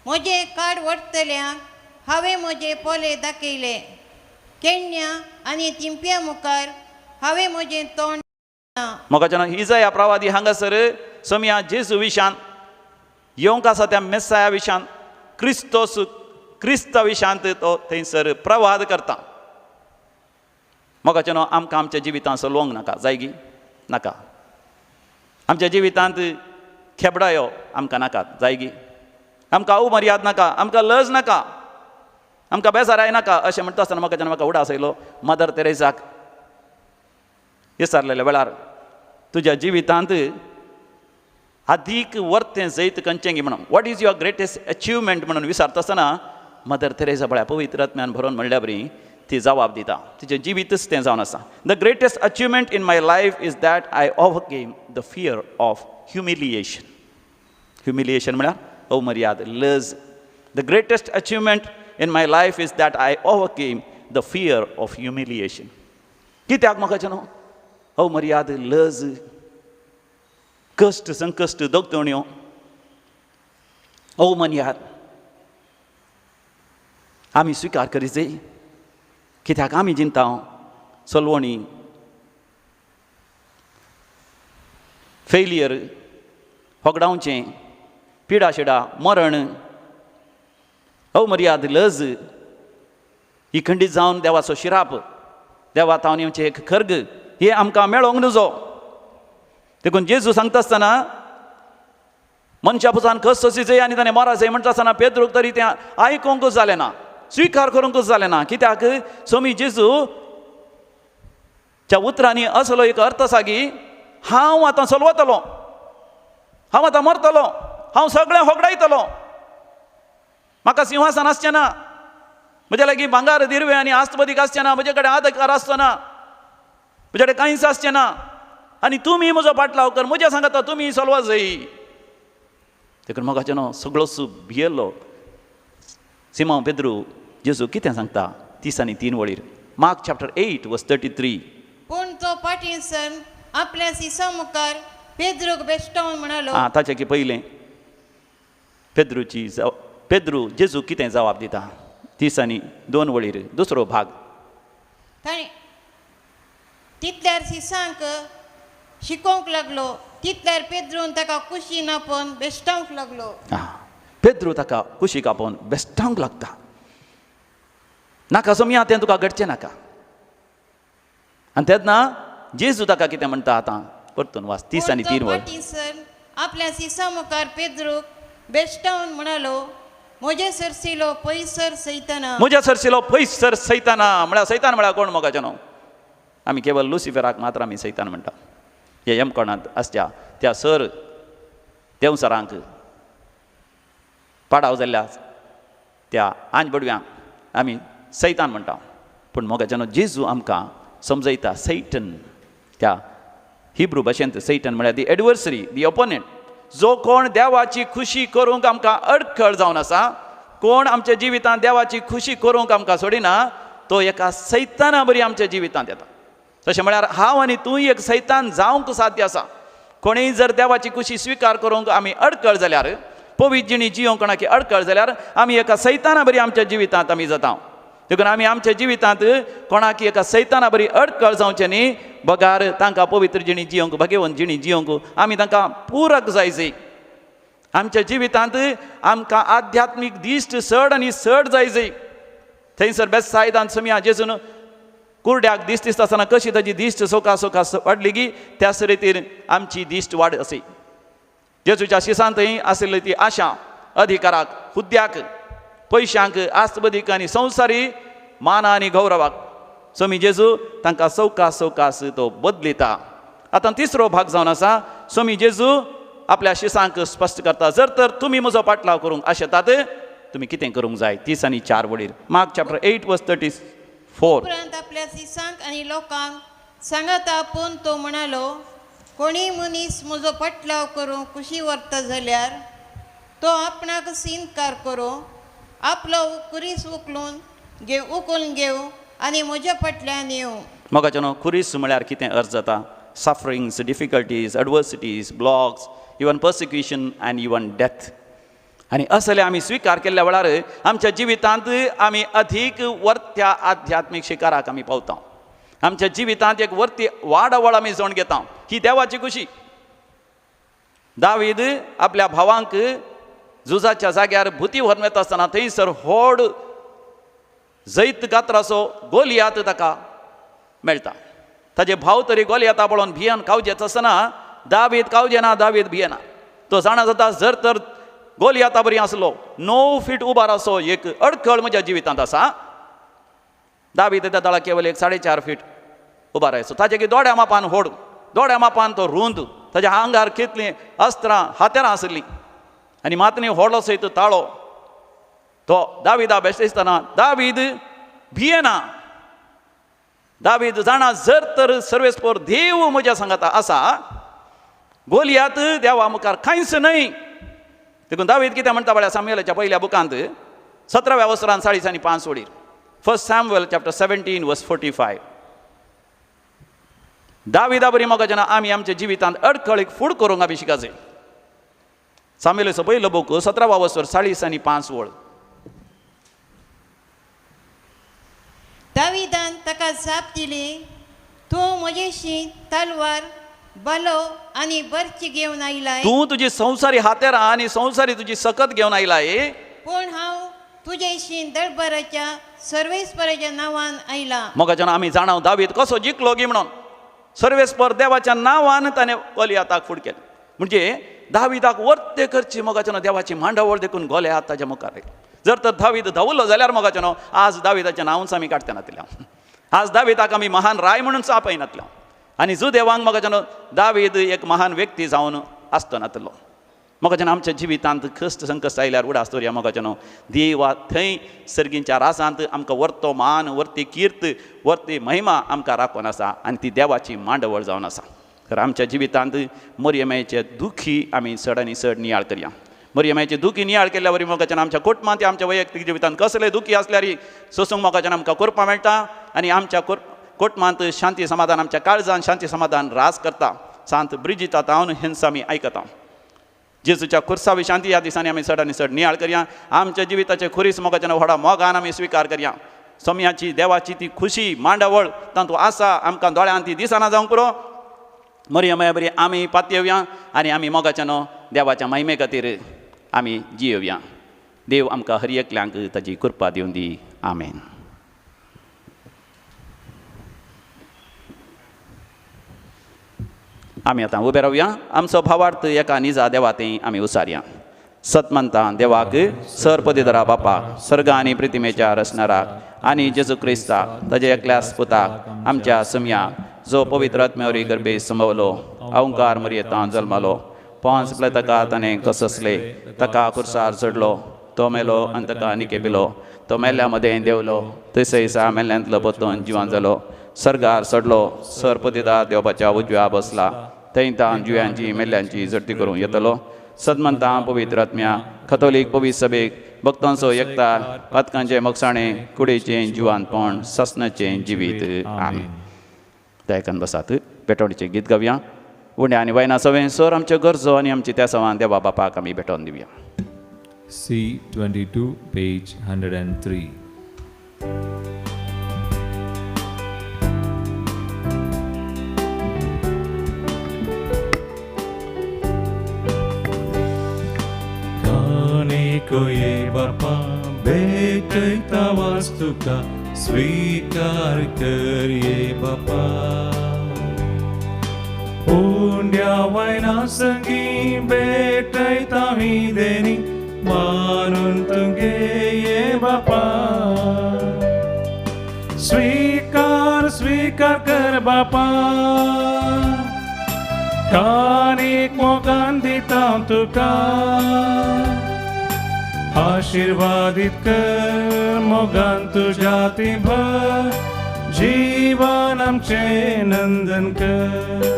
Speaker 6: म्हजें काड व्हरतल्यांक हांवें म्हजे पोले दाखयले, केण्या आनी तिंप्या मुखार हांवें म्हजें तोंड.
Speaker 1: मोगाच्यान इजाया प्रवादी हांगासर सोमया जेजू विशान येवंक आसा त्या मेसाया विशान क्रिस्तोस क्रिस्ता विशांत तो थंयसर प्रवाद करता. मोगाच्यान आमकां आमच्या जिवितांत सलोवंक नाका जायगी नाका, आमच्या जिवितांत खेबडायो आमकां नाकात जायगी, आमकां अवमर्याद नाका, आमकां लज नाका, आमकां बेजाराय नाका. अशें म्हणटा आसतना म्हाका म्हाका उडास आयलो मदर तेरेजाक विचारलेल्या वेळार तुज्या जिवितांत आदीक वर्तें जैत खंयचें म्हणून what is your greatest achievement म्हणून विचारता आसतना मदर तेरेजा पळया पवित्र आत्म्यान भरोवन म्हणल्या बरी ती जबाब दिता. तिचें जिवीतच तें जावन आसा. The greatest achievement in my life is that I overcame the fear of humiliation. Humiliation म्हळ्यार अवमर्याद, लज. The greatest achievement in my life is that I overcame the fear of humiliation. कित्याक म्हाका न्हू अवमर्याद, लज, कश्ट, संकश्ट, दगदण्यो, अवमर्याद आमी स्विकार करीत. कित्याक आमी जिंता सलवणी, फेलियर, होगडावचें, पिडाशिडा, मरण, अवमर्याद, लज ही खंडीत जावन देवाचो शिराप, देवा तावन येवचें एक खर्ग हे आमकां मेळोंक नुजो. देखून जेजू सांगता आसतना मनशा पुसान कस सोंसी आनी ताणें मरा जाय म्हणटा आसतना पेद्रूक तरी तें आयकोंकूच जालें ना, स्विकार करूंकूच जालें ना. कित्याक सोमी जेजू च्या उतरांनी असलो एक अर्थ आसा की हांव आतां चलवतलो, हांव आतां मरतलो, हांव सगळें होगडायतलो, म्हाका सिंहासन आसचें ना, म्हज्या लागीं भांगार दिरवें आनी आस्तबदीक आसचें ना, म्हजे कडेन अधिकार आसचो ना, म्हजे कडेन कांयच आसचें ना, आनी तुमी म्हजो पाटलाव कर, म्हज्या सांगता तुमी चलवा जाय. देखून मोगाचें न्हू सगळोच भियेल्लो सिमांव पेद्रू जेजू कितें सांगता 33 वळीर, मार्क चॅप्टर 8 वर्स 33.
Speaker 6: पूण तो फाटीं सर आपल्या सिसा मुखार पेद्रूक बेश्टावन म्हणालो.
Speaker 1: आं, ताचे की पयलें पेद्रूची पेद्रू जेजू कितें जवाब दिता 32 वळीर दुसरो भाग.
Speaker 6: ताणें तितल्यार सिसांक शिकोवंक लागलो, तितल्यार पेद्रून ताका कुशीन आपोवन बेश्टावंक लागलो.
Speaker 1: पेद्रू ताका कुशीक आपोवन बेश्टावंक लागता. नाका सोमया तें तुका घडचें नाका. आनी तेन्ना जेजू ताका कितें म्हणटा आतां परतून वाच 33 वळ.
Speaker 6: सर आपल्या सिसा मुखार पेद्रूक बेश्टावन म्हणालो, म्हजे सरसिलो पयसर सैताना,
Speaker 1: म्हज्या सरसिलो पयसर सैताना. म्हळ्यार सैतान म्हळ्यार कोण मोगाचें न्हू, आमी केवल लुसिफराक मात्र आमी सैतान म्हणटा. हे यमकोणांत आसच्या त्या सर देंवसरांक पाडाव जाल्ल्या त्या आंज बडव्यांक आमी सैतान म्हणटा. पूण मोगाचें न्हू जेजू आमकां समजयता सैटन, त्या हिब्रू भाशेंत सैटन म्हळ्यार दी एडवर्सरी, दी ओपोनंट, जो कोण देवाची खुशी करूंक आमकां अडखळ जावन आसा, कोण आमच्या जिवितांत देवाची खुशी करूंक आमकां सोडिना, तो एका सैताना बरी आमच्या जिवितांत येता. तशें म्हळ्यार हांव आनी तूं एक सैतान जावंक साध्य आसा. कोणीय जर देवाची खुशी स्विकार करूंक आमी अडखळ जाल्यार, पवित्र जिणी जियोंक कोणाकी अडखळ जाल्यार आमी एका सैताना बरी आमच्या जिवितांत आमी जाता. देखून आमी आमच्या जिवितांत कोणाकी एका सैताना बरी अडखळ जावचें न्ही, बगार तांकां पवित्र जिणी जियोंक, भगेवन जिणी जियोंक आमी तांकां पूरक जाय. आमच्या जिवितांत आमकां आध्यात्मीक दिश्ट चड आनी चड जाय. थंयसर बेसायदान समिया जेजून कुरड्याक दिश्ट दिसता आसतना कशी ताजी दिश्ट सोका सोका वाडली की त्याच रितीन आमची दिश्ट वाड अशी. जेजूच्या शिसांत थंय आशिल्ली ती आशा अधिकाराक, हुद्द्याक, पयशांक, आस्तबदीक आनी संवसारी माना आनी गौरवाक स्वामी जेजू तांकां सवकास सवकास तो बदलिता. आतां तिसरो भाग जावन आसा, स्वामी जेजू आपल्या शिसांक स्पश्ट करता, जर तर तुमी म्हजो पाटलाव करूंक आशेतात तुमी कितें करूंक जाय. 34 वळीर, मार्क चॅप्टर 8 वर्स 34.
Speaker 6: उपरांत आपल्या शिसांक आनी लोकांक सांगाता आपोवन तो म्हणालो, कोणीय मनीस म्हजो पाटलाव करूंक खुशी व्हरता जाल्यार तो आपणाक इनकार करूं, आपलो कुरीस उखलून घेव उखलून घेवं आनी म्हज्या फाटल्यान येवं.
Speaker 1: मोगाच्यानो खुरीस म्हळ्यार कितें अर्थ जाता? Sufferings, difficulties, adversities, blocks, even persecution and even death. आनी असले आमी स्विकार केल्ल्या वेळार आमच्या जिवितांत आमी अधीक वर्त्या आध्यात्मीक शिकाराक आमी पावता. आमच्या जिवितांत एक वर्ती वाडावळ आमी जोण घेता. ही देवाची खुशी. दावीद आपल्या भावांक झुजाच्या जाग्यार भुती व्हरून वता आसतना थंयसर व्हड जैत गात्राचो गोलियात ताका मेळटा. ताजे भाव तरी गोलियाता पळोवन भियेन कावजेच आसतना दावीद कावजेना, दावीद भियेना. तो जाणा जाता जर तर गोलियाता बरी आसलो 9 फीट उबार असो एक अडखळ म्हज्या जिवितांत आसा. दावीद त्या दळा केवल एक 4.5 फीट उबार आसलो. ताजे की दोड्या मापान व्हड, दोड्या मापान तो रूंद, ताज्या आंगार कितलीं अस्त्रां हातेरां आसलीं आनी मातनी व्हडलो सयत ताळो. तो दाविदा बेसतना दावीद भियेना. दावीद जाणा जर तर सर्वेस्पोर देव म्हज्या सांगाता आसा, गोलियात देवा मुखार कांयच न्हय. देखून दावीद कितें म्हणटा पळया सामुएलाच्या पयल्या बुकांत 17व्या वसरान 40 आनी 5 वडीर, 1 Samuel chapter 17 verse 45. दाविदा बरी मोगा जेन्ना आमी आमच्या जिवितांत अडखळीक फूड करूंक आमी शिकाचे. सामुएलाचो पयलो बूक 17वा वसर 40 आनी 5 वळ.
Speaker 6: दाविदान ताका जाप दिली, तूं म्हजेशी तलवार, बलो आनी बर्ची घेवन आयलाय.
Speaker 1: तूं तुजी संवसारी हातेरां आनी संवसारी तुजी सकत घेवन आयलाय,
Speaker 6: पूण हांव तुजेशी दळबराच्या सर्वेस्पराच्या नांवान आयला.
Speaker 1: मोगाच्यान आमी जाणाव दावीद कसो जिखलो गी म्हणून. सर्वेस्पर देवाच्या नांवान ताणें गोलियाताक फूड केलें. म्हणजे दाविदाक वर्ते करची मोगाच्यान देवाची मांडावळ देखून गोलियात ताच्या मुखार आयलो. जर तर दावीद धांवलो जाल्यार मोगाच्यानो आज दाविदाचें नांवूच आमी काडटे नातल्या, आज दाविदाक आमी महान राय म्हणून आपयनातल्या आनी जुदेवांक मोगाच्यानो दावीद एक महान व्यक्ती जावन आसतो नातलो. मोगाच्यान आमच्या जिवितांत कश्ट संकश्ट आयल्यार उडास दवरया मोगाच्यानो देवा थंय सर्गींच्या रासांत आमकां वर्तो मान, वर्ती कीर्त, वर्ती महिमा आमकां राखून आसा आनी ती देवाची मांडवळ जावन आसा. तर आमच्या जिवितांत मरियमायचे दुखी आमी चड आनी चड नियाळ करया. मरियमायचे दुखी नियाळ केल्ल्या वरी मोगाच्यान आमच्या कुटुंबांत, आमच्या वैयक्तीक जिवितांत कसले दुखी आसल्यार सोसूंक मोगाच्यान आमकां करपा मेळटा आनी आमच्या कुटुंबांत शांती समाधान, आमच्या काळजान शांती समाधान राज करता. सांत ब्रिजिता तावन हेंच आमी आयकता. जेजूच्या खुर्सावी शांती ह्या दिसांनी आमी चड आनी चड नियाळ करया. आमच्या जिविताचे खुरीस मोगाच्यान व्हडा मोगान आमी स्विकार करया. सोम्याची देवाची ती खुशी मांडावळ तातूंत आसा, आमकां दोळ्यान ती दिसना जावंक पुरो. मरियमाया बरी आमी पातयेवया आनी आमी मोगाच्यानो देवाच्या महिमे खातीर आमी जियेवया. देव आमकां हर एकल्यांक ताजी कृपा दिवन दी. आमेन. आमी आतां उबे रावया. आमचो भावार्थ एका निजा देवा थंय आमी उसारया. सतमंता देवाक सर पदिदरा बापा सर्ग आनी प्रतिमेच्या रचणाराक आनी जेजू क्रिस्ताक ताज्या एकल्यास पुताक आमच्या समया जो पवित्र आत्म्यावरी गर्भे संभवलो, अहंकार मरियेतां जल्मलो, 5 ताका ताणें कससले, ताका खुर्सार चडलो, तो मेलो आनी ताका निकेपिलो, तो मेल्ल्या मदें देंवलो, थंयसर मेल्ल्यांतलो परतून जिवान जालो, सर्गार चडलो, सर पदिदार देवपाच्या उजव्या बसला, थंय तान जिव्यांची मेल्ल्यांची जडती करूंक येतलो. सदमंता पवित्र आत्म्या कथोलीक पवित्र सभेक भक्तांचो एकता, पातकांचें मोगसाणें, कुडीचें जिवानपण, सासणाचें जिवीत. आमेन. दयाकन बसात. भेटवणीचें गीत गावया. उण्या आनी वायना सवें सर आमच्यो गरजो आनी आमची त्या सवान देवा बापाक आमी भेटोवन दिवया.
Speaker 3: C22 page 103.
Speaker 2: कोये बापा भेटता वास्तुका स्वीकार करिये बापा, उंड्या वयना संगी भेटता ही देनी मानून तुगे ये बापा, स्वीकार स्वीकार कर बापा, कानीक मोगान दिता तुका, आशीर्वादित कर मोगान तुझ्या ती भर, जीवन आमचें नंदन कर.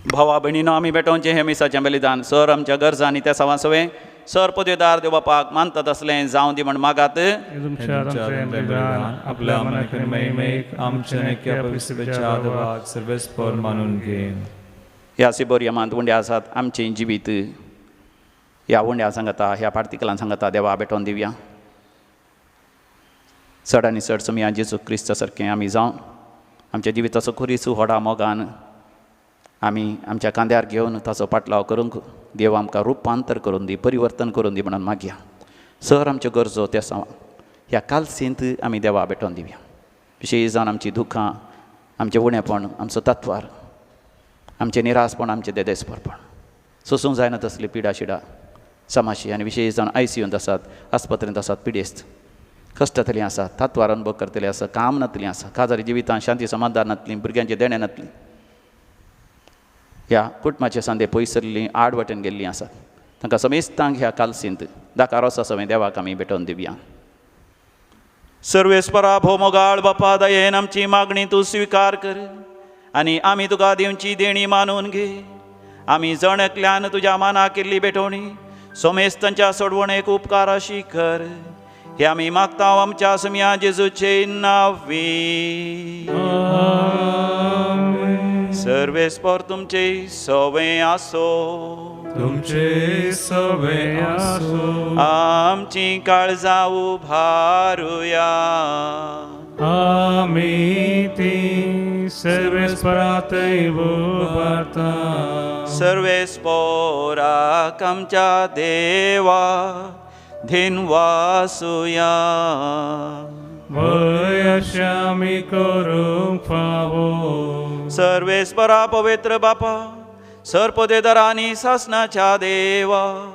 Speaker 1: भावा भयणीनो आमी भेटोवचें हें मिसाचें बलिदान सर आमच्या गरजा आनी त्या सवा सवें सर पदवेदार देव बापाक मानतात असलें जावं दी म्हण मागात.
Speaker 2: आपल्या मानून घे.
Speaker 1: ह्या सिबोरियमांत उंडे आसात आमचें जिवीत ह्या उंड्या सांगता ह्या पार्टिकलां सांगता देवा भेटोवन दिवया. चड आनी चड समया जेजू क्रिस्ता सारकें आमी जावन आमच्या जिविताचो खुरीस व्हडा मोगान आमी आमच्या कांद्यार घेवन ताचो पाटलाव करूंक देव आमकां रुपांतर करून दी, परिवर्तन करून दी म्हणून मागया. सर आमच्यो गरजो त्या ह्या कालसींत आमी देवा भेटोवन दिवया. विशेश जावन आमची दुखां, आमचें उणेपण, आमचो तत्वार, आमचें निरासपण, आमचें देदेसपरपण सोसूंक जायना तसली पिडा शिडा समाशी आनी विशेश जावन आयसीयूंत आसात, आस्पत्रेंत आसात, पिडेस्त कश्टांतलीं आसा, तत्वार अनुभव करतलीं आसा, काम नातलीं आसा, काजारी जिवितांत शांती समाधान नातली, भुरग्यांचें देणें नातली, ह्या कुटुंबाचे सांदे पयसरलीं आड वाटेन गेल्लीं आसात. तांकां समेस्तांक ह्या कालसींत दाका रोसा सवें देवाक आमी भेटोवन दिवया. सर्वेस्परा भोव मोगाळ बापा दयेन आमची मागणी तूं स्विकार कर आनी आमी तुका दिवची देणी मानून घे. आमी जण एकल्यान तुज्या मानाक केल्ली भेटवणी समेस्तांच्या सोडवणेक उपकार अशी कर. हे आमी मागता आमच्या समिया जेजूचे नांवी. सर्वेस्पर तुमचे सवे आसो,
Speaker 2: तुमचे सवे आसो.
Speaker 1: आमची काळजां उभारुया,
Speaker 2: आमी ती सर्वेस्परातय उभारता.
Speaker 1: सर्वेस्पराक आमच्या देवा धिनवासुया.
Speaker 2: वय अशें आमी करूंक फावो.
Speaker 1: सर्वेस्परा पवित्र बापा, सर्पदेदरांनी सासनाच्या देवा,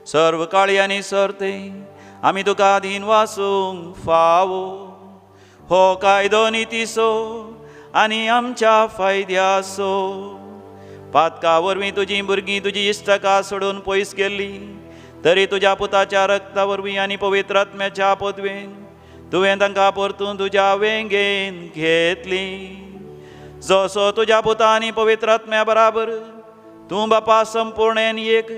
Speaker 1: सर्व काळी आनी सर्ते आमी तुका अधीन वासूंक फावो. हो कायदो नितीचो आनी आमच्या फायद्याचो. पातका वरवीं तुजीं भुरगीं तुजी इश्टका सोडून पयस गेल्ली तरी तुज्या पुताच्या रक्ता वरवीं आनी पवित्र आत्म्याच्या पदवेन तुवें तांकां परतून तुज्या वेंगेन घेतली. जसो तुज्या पुता आनी पवित्र आत्म्या बराबर तूं बापा संपूर्णेन एक,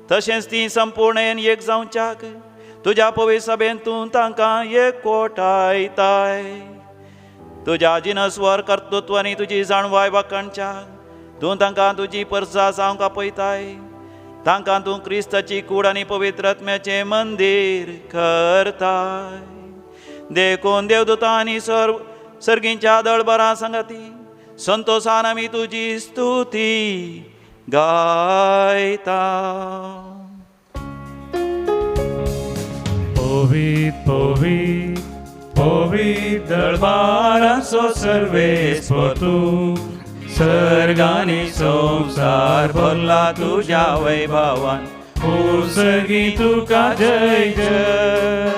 Speaker 1: तशेंच ती संपूर्णेन एक जावच्याक तुज्या पवित्र सभेन तूं तांकां एकवटायताय. तुज्या जिनसवर कर्तृत्व आनी तुजी जाणवाय वाखाणच्याक तूं तांकां तुजी परजा जावंक आपयताय. तांकां तूं क्रिस्ताची कूड आनी पवित्र आत्म्याचें मंदीर करताय. देखून देवदूतां आनी सर्गींच्या दळबरां सांगाती संतोसान आमी तुजी स्तुती गायता.
Speaker 2: पवित्र पवित्र पवित्र दळबारांचो सर्वेस्पर तूं, सर्गांनी संवसार भरला तुज्या वैभवान. उत्सर्गी तुका जय जय.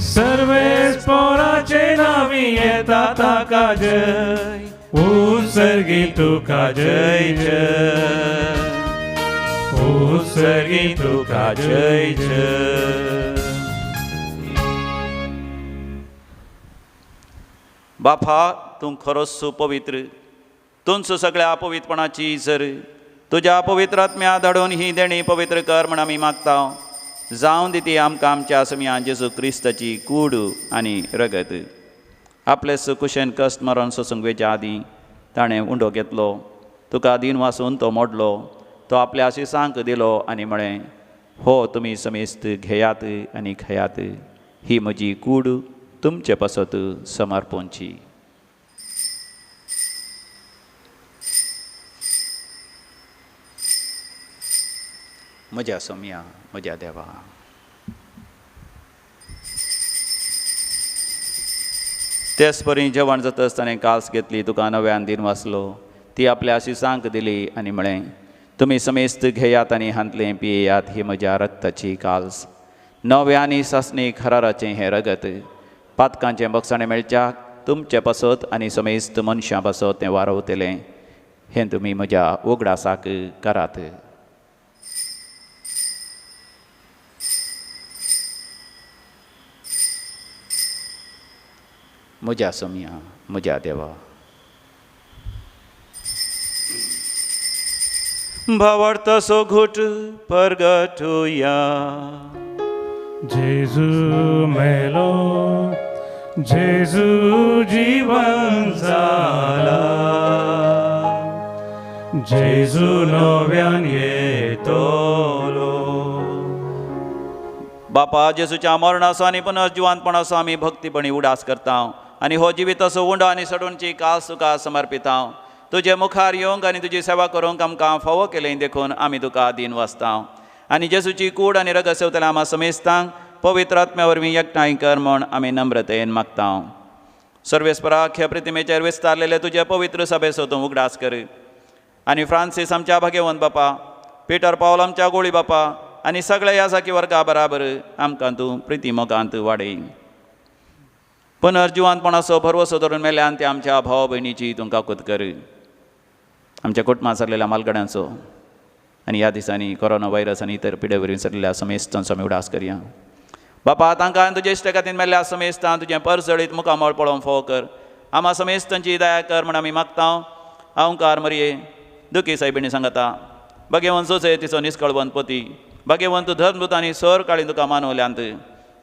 Speaker 2: सर्वेस्पराचे नांवी येता ताका जय, उत्सर्गी तुका जय जय, उत्सर्गी तुका जय जय.
Speaker 1: बापा तूं खरोच पवित्र, तुमचो सगळ्या अपवित्रपणाची जर तुज्या पवित्र आत्म्या धाडून ही देणी पवित्र कर म्हण आमी मागता. जावं दी ती आमकां आमच्या समिया जेजू क्रिस्ताची कूड आनी रगत. आपले सुकुशेन कश्ट मरण सोसूंक वेच्या आदीं ताणें उंडो घेतलो, तुका दीन वासून तो मोडलो, तो आपल्या आशिसांक दिलो आनी म्हळें, हो तुमी समेस्त घेयात आनी खेयात, ही म्हजी कूड तुमचे पासत समर्पणची. म्हज्या सोम्या, म्हज्या देवा, तेच परी जेवण जातच ताणें कास घेतली, तुका नव्यान दीन वाचलो, ती आपल्या आशिसांक दिली आनी म्हळें, तुमी समेस्त घेयात आनी हांतलें पियेयात, ही म्हज्या रक्ताची काल्स, नव्या आनी सासणी खराराचें हें रगत, पातकांचें बक्षाणें मेळच्याक तुमचे पासत आनी समेस्त मनशां पासत तें वारवतलें, हें तुमी म्हज्या उगडासाक करात. म्हज्या सोम्या, म्हज्या देवा, भावार्थाचो घुट परगटुया.
Speaker 2: जेजू मेलो, जेजू जिवन जाला, जेजू नव्यान येतलो.
Speaker 1: बापा, जेजूच्या मरणाचो आनी पुनर्जिवंतपणाचो आमी भक्तीपणी उडास करता आनी हो जिविताचो उंडो आनी सडूनची कास तुका समर्पिता. तुजे मुखार येवंक आनी तुजी सेवा करूंक आमकां फावो केलें देखून आमी तुका दीन वाचता. आनी जेजूची कूड आनी रगत सेवतल्या आमा समेस्तांक पवित्र आत्म्या वरवीं एकठांय कर म्हूण आमी नम्रतेन मागता. सर्वेस्पराक ह्या प्रतिमेचेर विस्तारलेले तुजे पवित्र सभेचो तूं उगडास कर आनी फ्रांसीस आमच्या भाग्यवंत बापा, पिटर पावल आमच्या गोळी बापा आनी सगळ्या ह्या साकी वर्गा बराबर आमकां तूं प्रिती मोगांत वाडय. पुनर्जिवंतपणाचो भरवसो धरून मेल्यान ते आमच्या भाव भयणीची तूं काकूत कर. आमच्या कुटुंबांत सरलेल्या मालगड्यांचो आनी ह्या दिसांनी कोरोना व्हायरस आनी इतर पिडे वरवीं सरलेल्या समेस्तांचो आमी उडास करया. बापा, तांकां तुजे इश्ट खातीर मेल्ल्या समेस्तां तुजें परजळीत मुखामळ पळोवंक फावो कर. आमा समेस्तांची दया कर म्हूण आमी मागता. अहंकार मरये दुखी सायबिणी सांगता, भाग्यवंत जोसे तिचो निस्कळवंत पती, भाग्यवंत धर्मदूत आनी सर काळी तुका मानवल्यांत,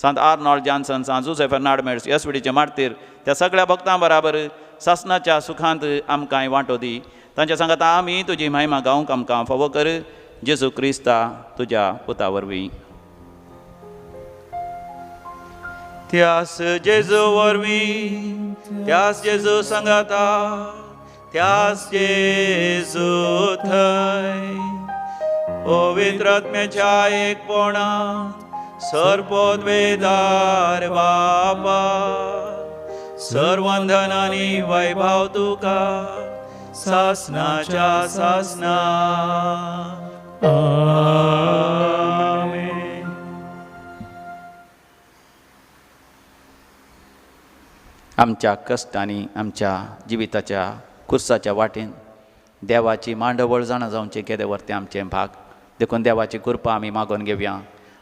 Speaker 1: सांत आर्नॉल्ड जॉन्सन, सांत जुसे फेर्नाड मेड्स एसवीडीचे मार्तीर त्या सगळ्या भक्तां बराबर सासनाच्या सुखांत आमकांय वांटो दी. तांच्या सांगता आमी तुजी महिमा गावंक आमकां फावो कर, जेजू क्रिस्ता तुज्या पुता वरवीं. त्यास जेजू वरवीं, त्यास जेजू सांगता, त्यास जेजू थंय पवित्र आत्म्याच्या एकपणांत सर्वोद्वेदार बापा, सर्वंधन आनी वैभव तुका सासनाच्या सासना.
Speaker 2: आमेन.
Speaker 1: आमच्या कश्टांनी आमच्या जिविताच्या कुर्साच्या वाटेन देवाची मांडवळ जाणा जावची केदे वरतें आमचें भाग, देखून देवाची कृपा आमी मागून घेवया.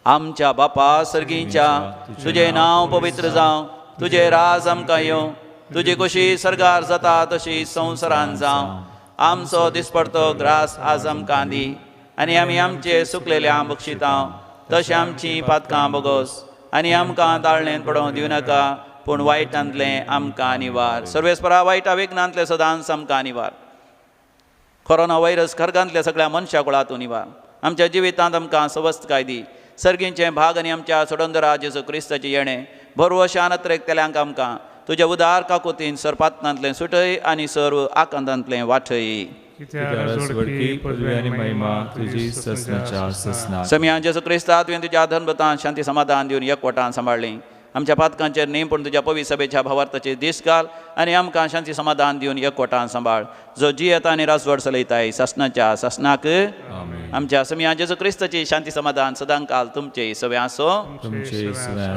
Speaker 1: आमच्या बापा सर्गीच्या, तुजें नांव पवित्र जावं, तुजें राज आमकां येवं, तुजी खुशी सर्गार जाता तशी संवसारान जावं. आमचो दिसपडतो ग्रास आज आमकां दी आनी आमी आमचे सुकलेल्या बक्षितां तशें आमची पातकां बोगोस आनी आमकां ताळणेन पडोवंक दिवं नाका, पूण वायटांतलें आमकां निवार. सर्वेस्परा वायटा विघ्नांतलें सदांच आमकां निवार. कोरोना व्हायरस खर्गांतल्या सगळ्या मनशा कुळातूं निवार. आमच्या जिवितांत आमकां सवस्तकाय दी. सर्गींचें भाग आनी आमच्या सोडंदरा जेजू क्रिस्ताचें येणें भरवशान अत्रेकतल्यांक आमकां तुज्या उदार काकुतीन सरपातनांतलें सुटय आनी सर्व आकांतांतलें वाटय. समिया जेजू क्रिस्ता, तुवें तुज्या धर्मतान शांती समाधान दिवन एकवटान सांबाळ्ळी. आमच्या पातकांचेर न्ही पूण तुज्या पवित्र सभेच्या भावार्थाचेर दीस घाल आनी आमकां शांती समाधान दिवन एकवटान सांबाळ, जो जियेता आनी राजवट चलयताय सासनाच्या सासनाक. आमच्या समिया जेजू क्रिस्ताची शांती समाधान सदांकाल तुमचे सगळे आसो.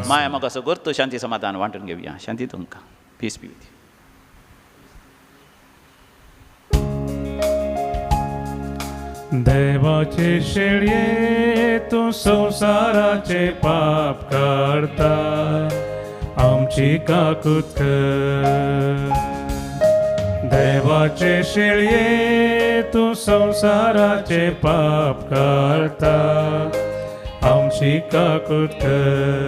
Speaker 1: माया म्हाका असो गुर्तू शांती समाधान वांटून घेवया. शांती तुमकां. Peace be with you.
Speaker 2: देवाचे शेळये तूं संवसाराचे पाप काडता, आमची काकूत कर. देवाचे शेळये तूं संवसाराचे पाप काडता, आमची काकूत कर.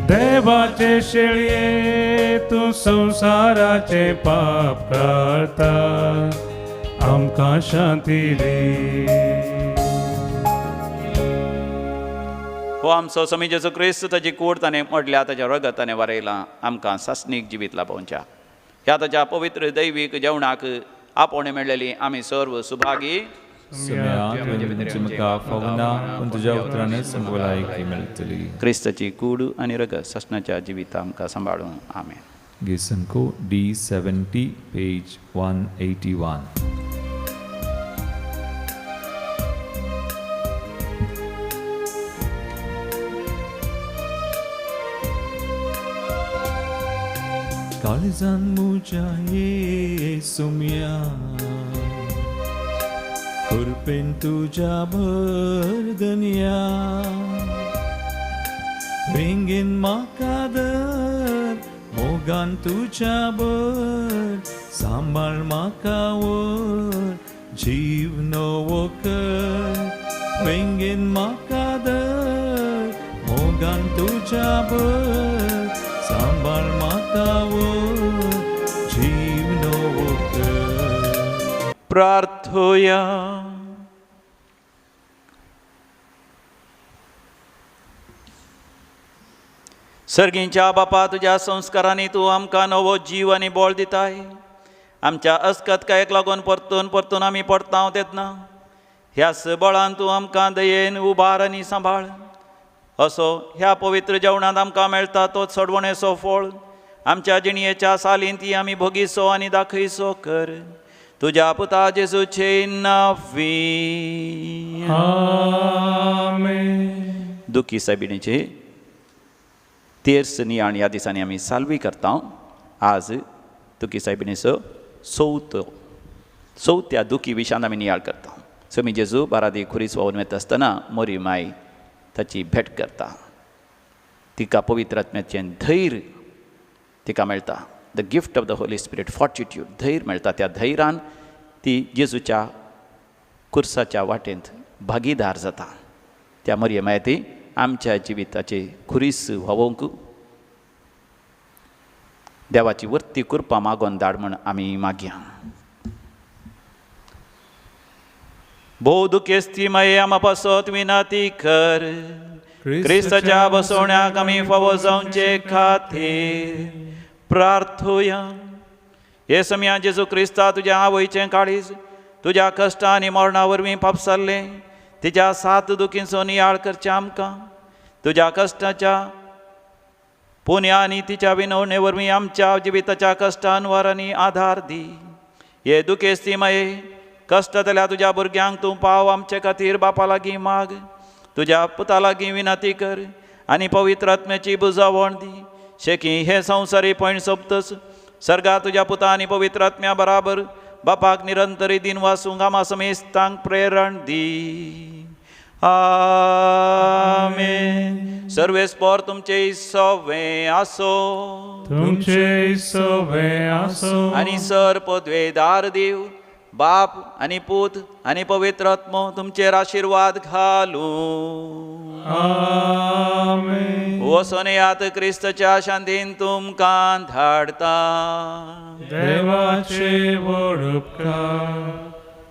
Speaker 2: देवाचे शेळये तूं संवसाराचे पाप काडता, आमकां शांती दी.
Speaker 1: हो आमचो समी जेजू क्रिस्त, ताची कूड ताणें मोडल्या, ताच्या रगत ताणें वारयलां आमकां सासणीक जिवीत लाभोवच्या. ह्या ताच्या पवित्र दैवीक जेवणाक आपोवणें मेळ्ळेली आमी सर्व सुभागी. क्रिस्ताची कूड आनी रगत सासणाच्या जिविता आमकां सांबाळूं. आमेन.
Speaker 3: Gisanko D70, page 181. काळजान मुझ्या येसुम्या, कृपेन तुझ्या भर दनया, वेंगेन म्हाका धर, मोगान तुझ्या भर, सांबाळ म्हाका वर जीव नवो कर वेंगेन म्हाका धर मोगान तुज्या भर सांबाळ म्हाका व्हर जीव नवो कर.
Speaker 1: प्रार्थोया. सर्गींच्या बापा, तुज्या संस्कारांनी तूं आमकां नवो जीव आनी बळ दिताय. आमच्या अस्कतकायेक लागून परतून परतून आमी पडता तेन्ना ह्याच बळान तूं आमकां दयेन उबार आनी सांबाळ. असो ह्या पवित्र जेवणांत आमकां मेळटा तो चडवणेचो फळ आमच्या जिणयेच्या सालीन ती आमी भोगीसो आनी दाखयसो कर. तुज्या पुता जेजूचे नांवी
Speaker 2: आमेन.
Speaker 1: दुखी सायबिणीचे तेर्स नियाण ह्या दिसांनी आमी साल्वी करता. आज दुखी सायबिणीचो चवथ्या दुखी विशांत आमी नियाळ करता. स्वामी जेजू बारादी खुरीस व्हांवून वता आसतना मोरी माय ताची भेट करता. तिका पवित्र आत्म्याचें धैर्य तिका मेळटा. The gift of the Holy Spirit, fortitude, धैर्य मेळटा. त्या धैर्यान ती जेजूच्या कुर्साच्या वाटेंत भागीदार जाता. त्या मरिये माय ती आमच्या जिविताचे खुरीस व्हांवोवंक देवाची वर्ती कृपा मागोन धाड म्हण आमी मागया. भोव दुखेस्ती माये आमा पासत विनंती कर. क्रिस्ताच्या बसवण्याक आमी फावो जावचे खातीर प्रार्थोया. हे समया जेजू क्रिस्ता, तुज्या आवयचें काळीज तुज्या कश्टां आनी मरणा वरवीं पापसाल्लें तिज्या सात दुखींचो नियाळ करचें आमकां. तुज्या कश्टाच्या पुण्या आनी तिच्या विनवणे वरवीं आमच्या जिविताच्या कश्टांवर आनी आधार दी. हे दुखेस्ती माये, कश्टांतल्या तुज्या भुरग्यांक तूं पाव. आमचे खातीर बापा लागीं माग, तुज्या पुता लागीं विनंती कर आनी पवित्र आत्म्याची बुजावण दी. शेकी हे संवसारी पयण सोंपतच सर्गार तुज्या पुता आनी पवित्र आत्म्या बराबर बापाक निरंतरी दिन वासूंक आमा समेस्तांक प्रेरण दी. आमेन. सर्वेस्पर तुमचे सवे आसो,
Speaker 2: तुमचे सवे आसो.
Speaker 1: आनी सर पदवेदार देव बाप आनी पूत आनी पवित्र आत्मो तुमचेर आशिर्वाद घालूं.
Speaker 2: आमेन.
Speaker 1: वचोन येयात, क्रिस्ताच्या शांतीन तुमकां धाडता.
Speaker 2: देवाचे व्हड उपकार.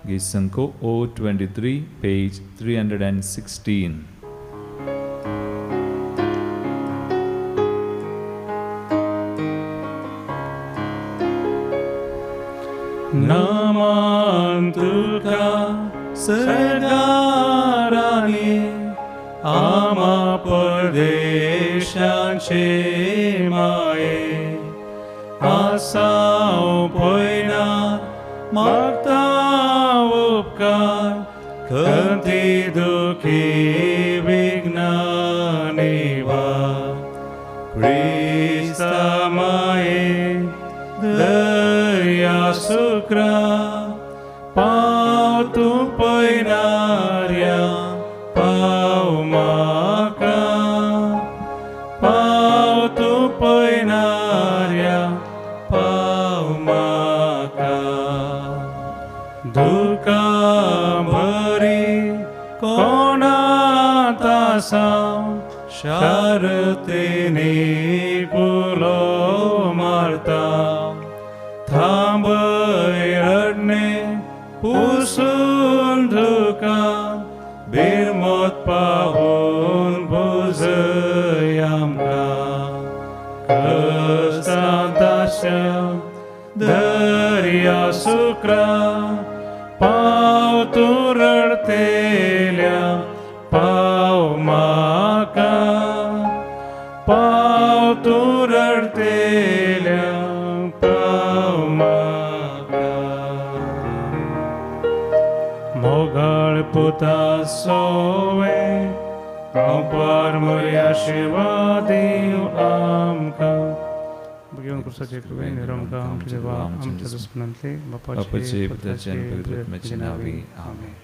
Speaker 3: Gisanko 023, page 316.
Speaker 2: नमन तुका सरदारानी आमा परदेशाचे माये आसाव पयना मागता उपकार खंती दुखी विघ्नानी वा क्रिस्ता माये दर्या सुक्रा पाव तूं पयनार्या पाव म्हाका पाव तूं पयनार्या पाव म्हाका दुकां भरी कोणांत आसा शारतेनी कुलो मारता थांबय रडणें पुसून दुकां बिरमत पावून भुजय आमकां कश्टांताच्या दर्या सुक्रा पाव तूं रडतेल्या पाव म्हाका पाव तूं रडतेल्या पाव म्हाका मोगाळ पुता सोवे कांपार मोरया शिवा देव आमकां. भगवान क्रिस्ताचे कृपेन आमकां आमच्या देवा आमच्या दुस्मनांतले
Speaker 3: बापाचे, पुताचे आनी पवित्र आत्म्याचे नांवी. आमेन.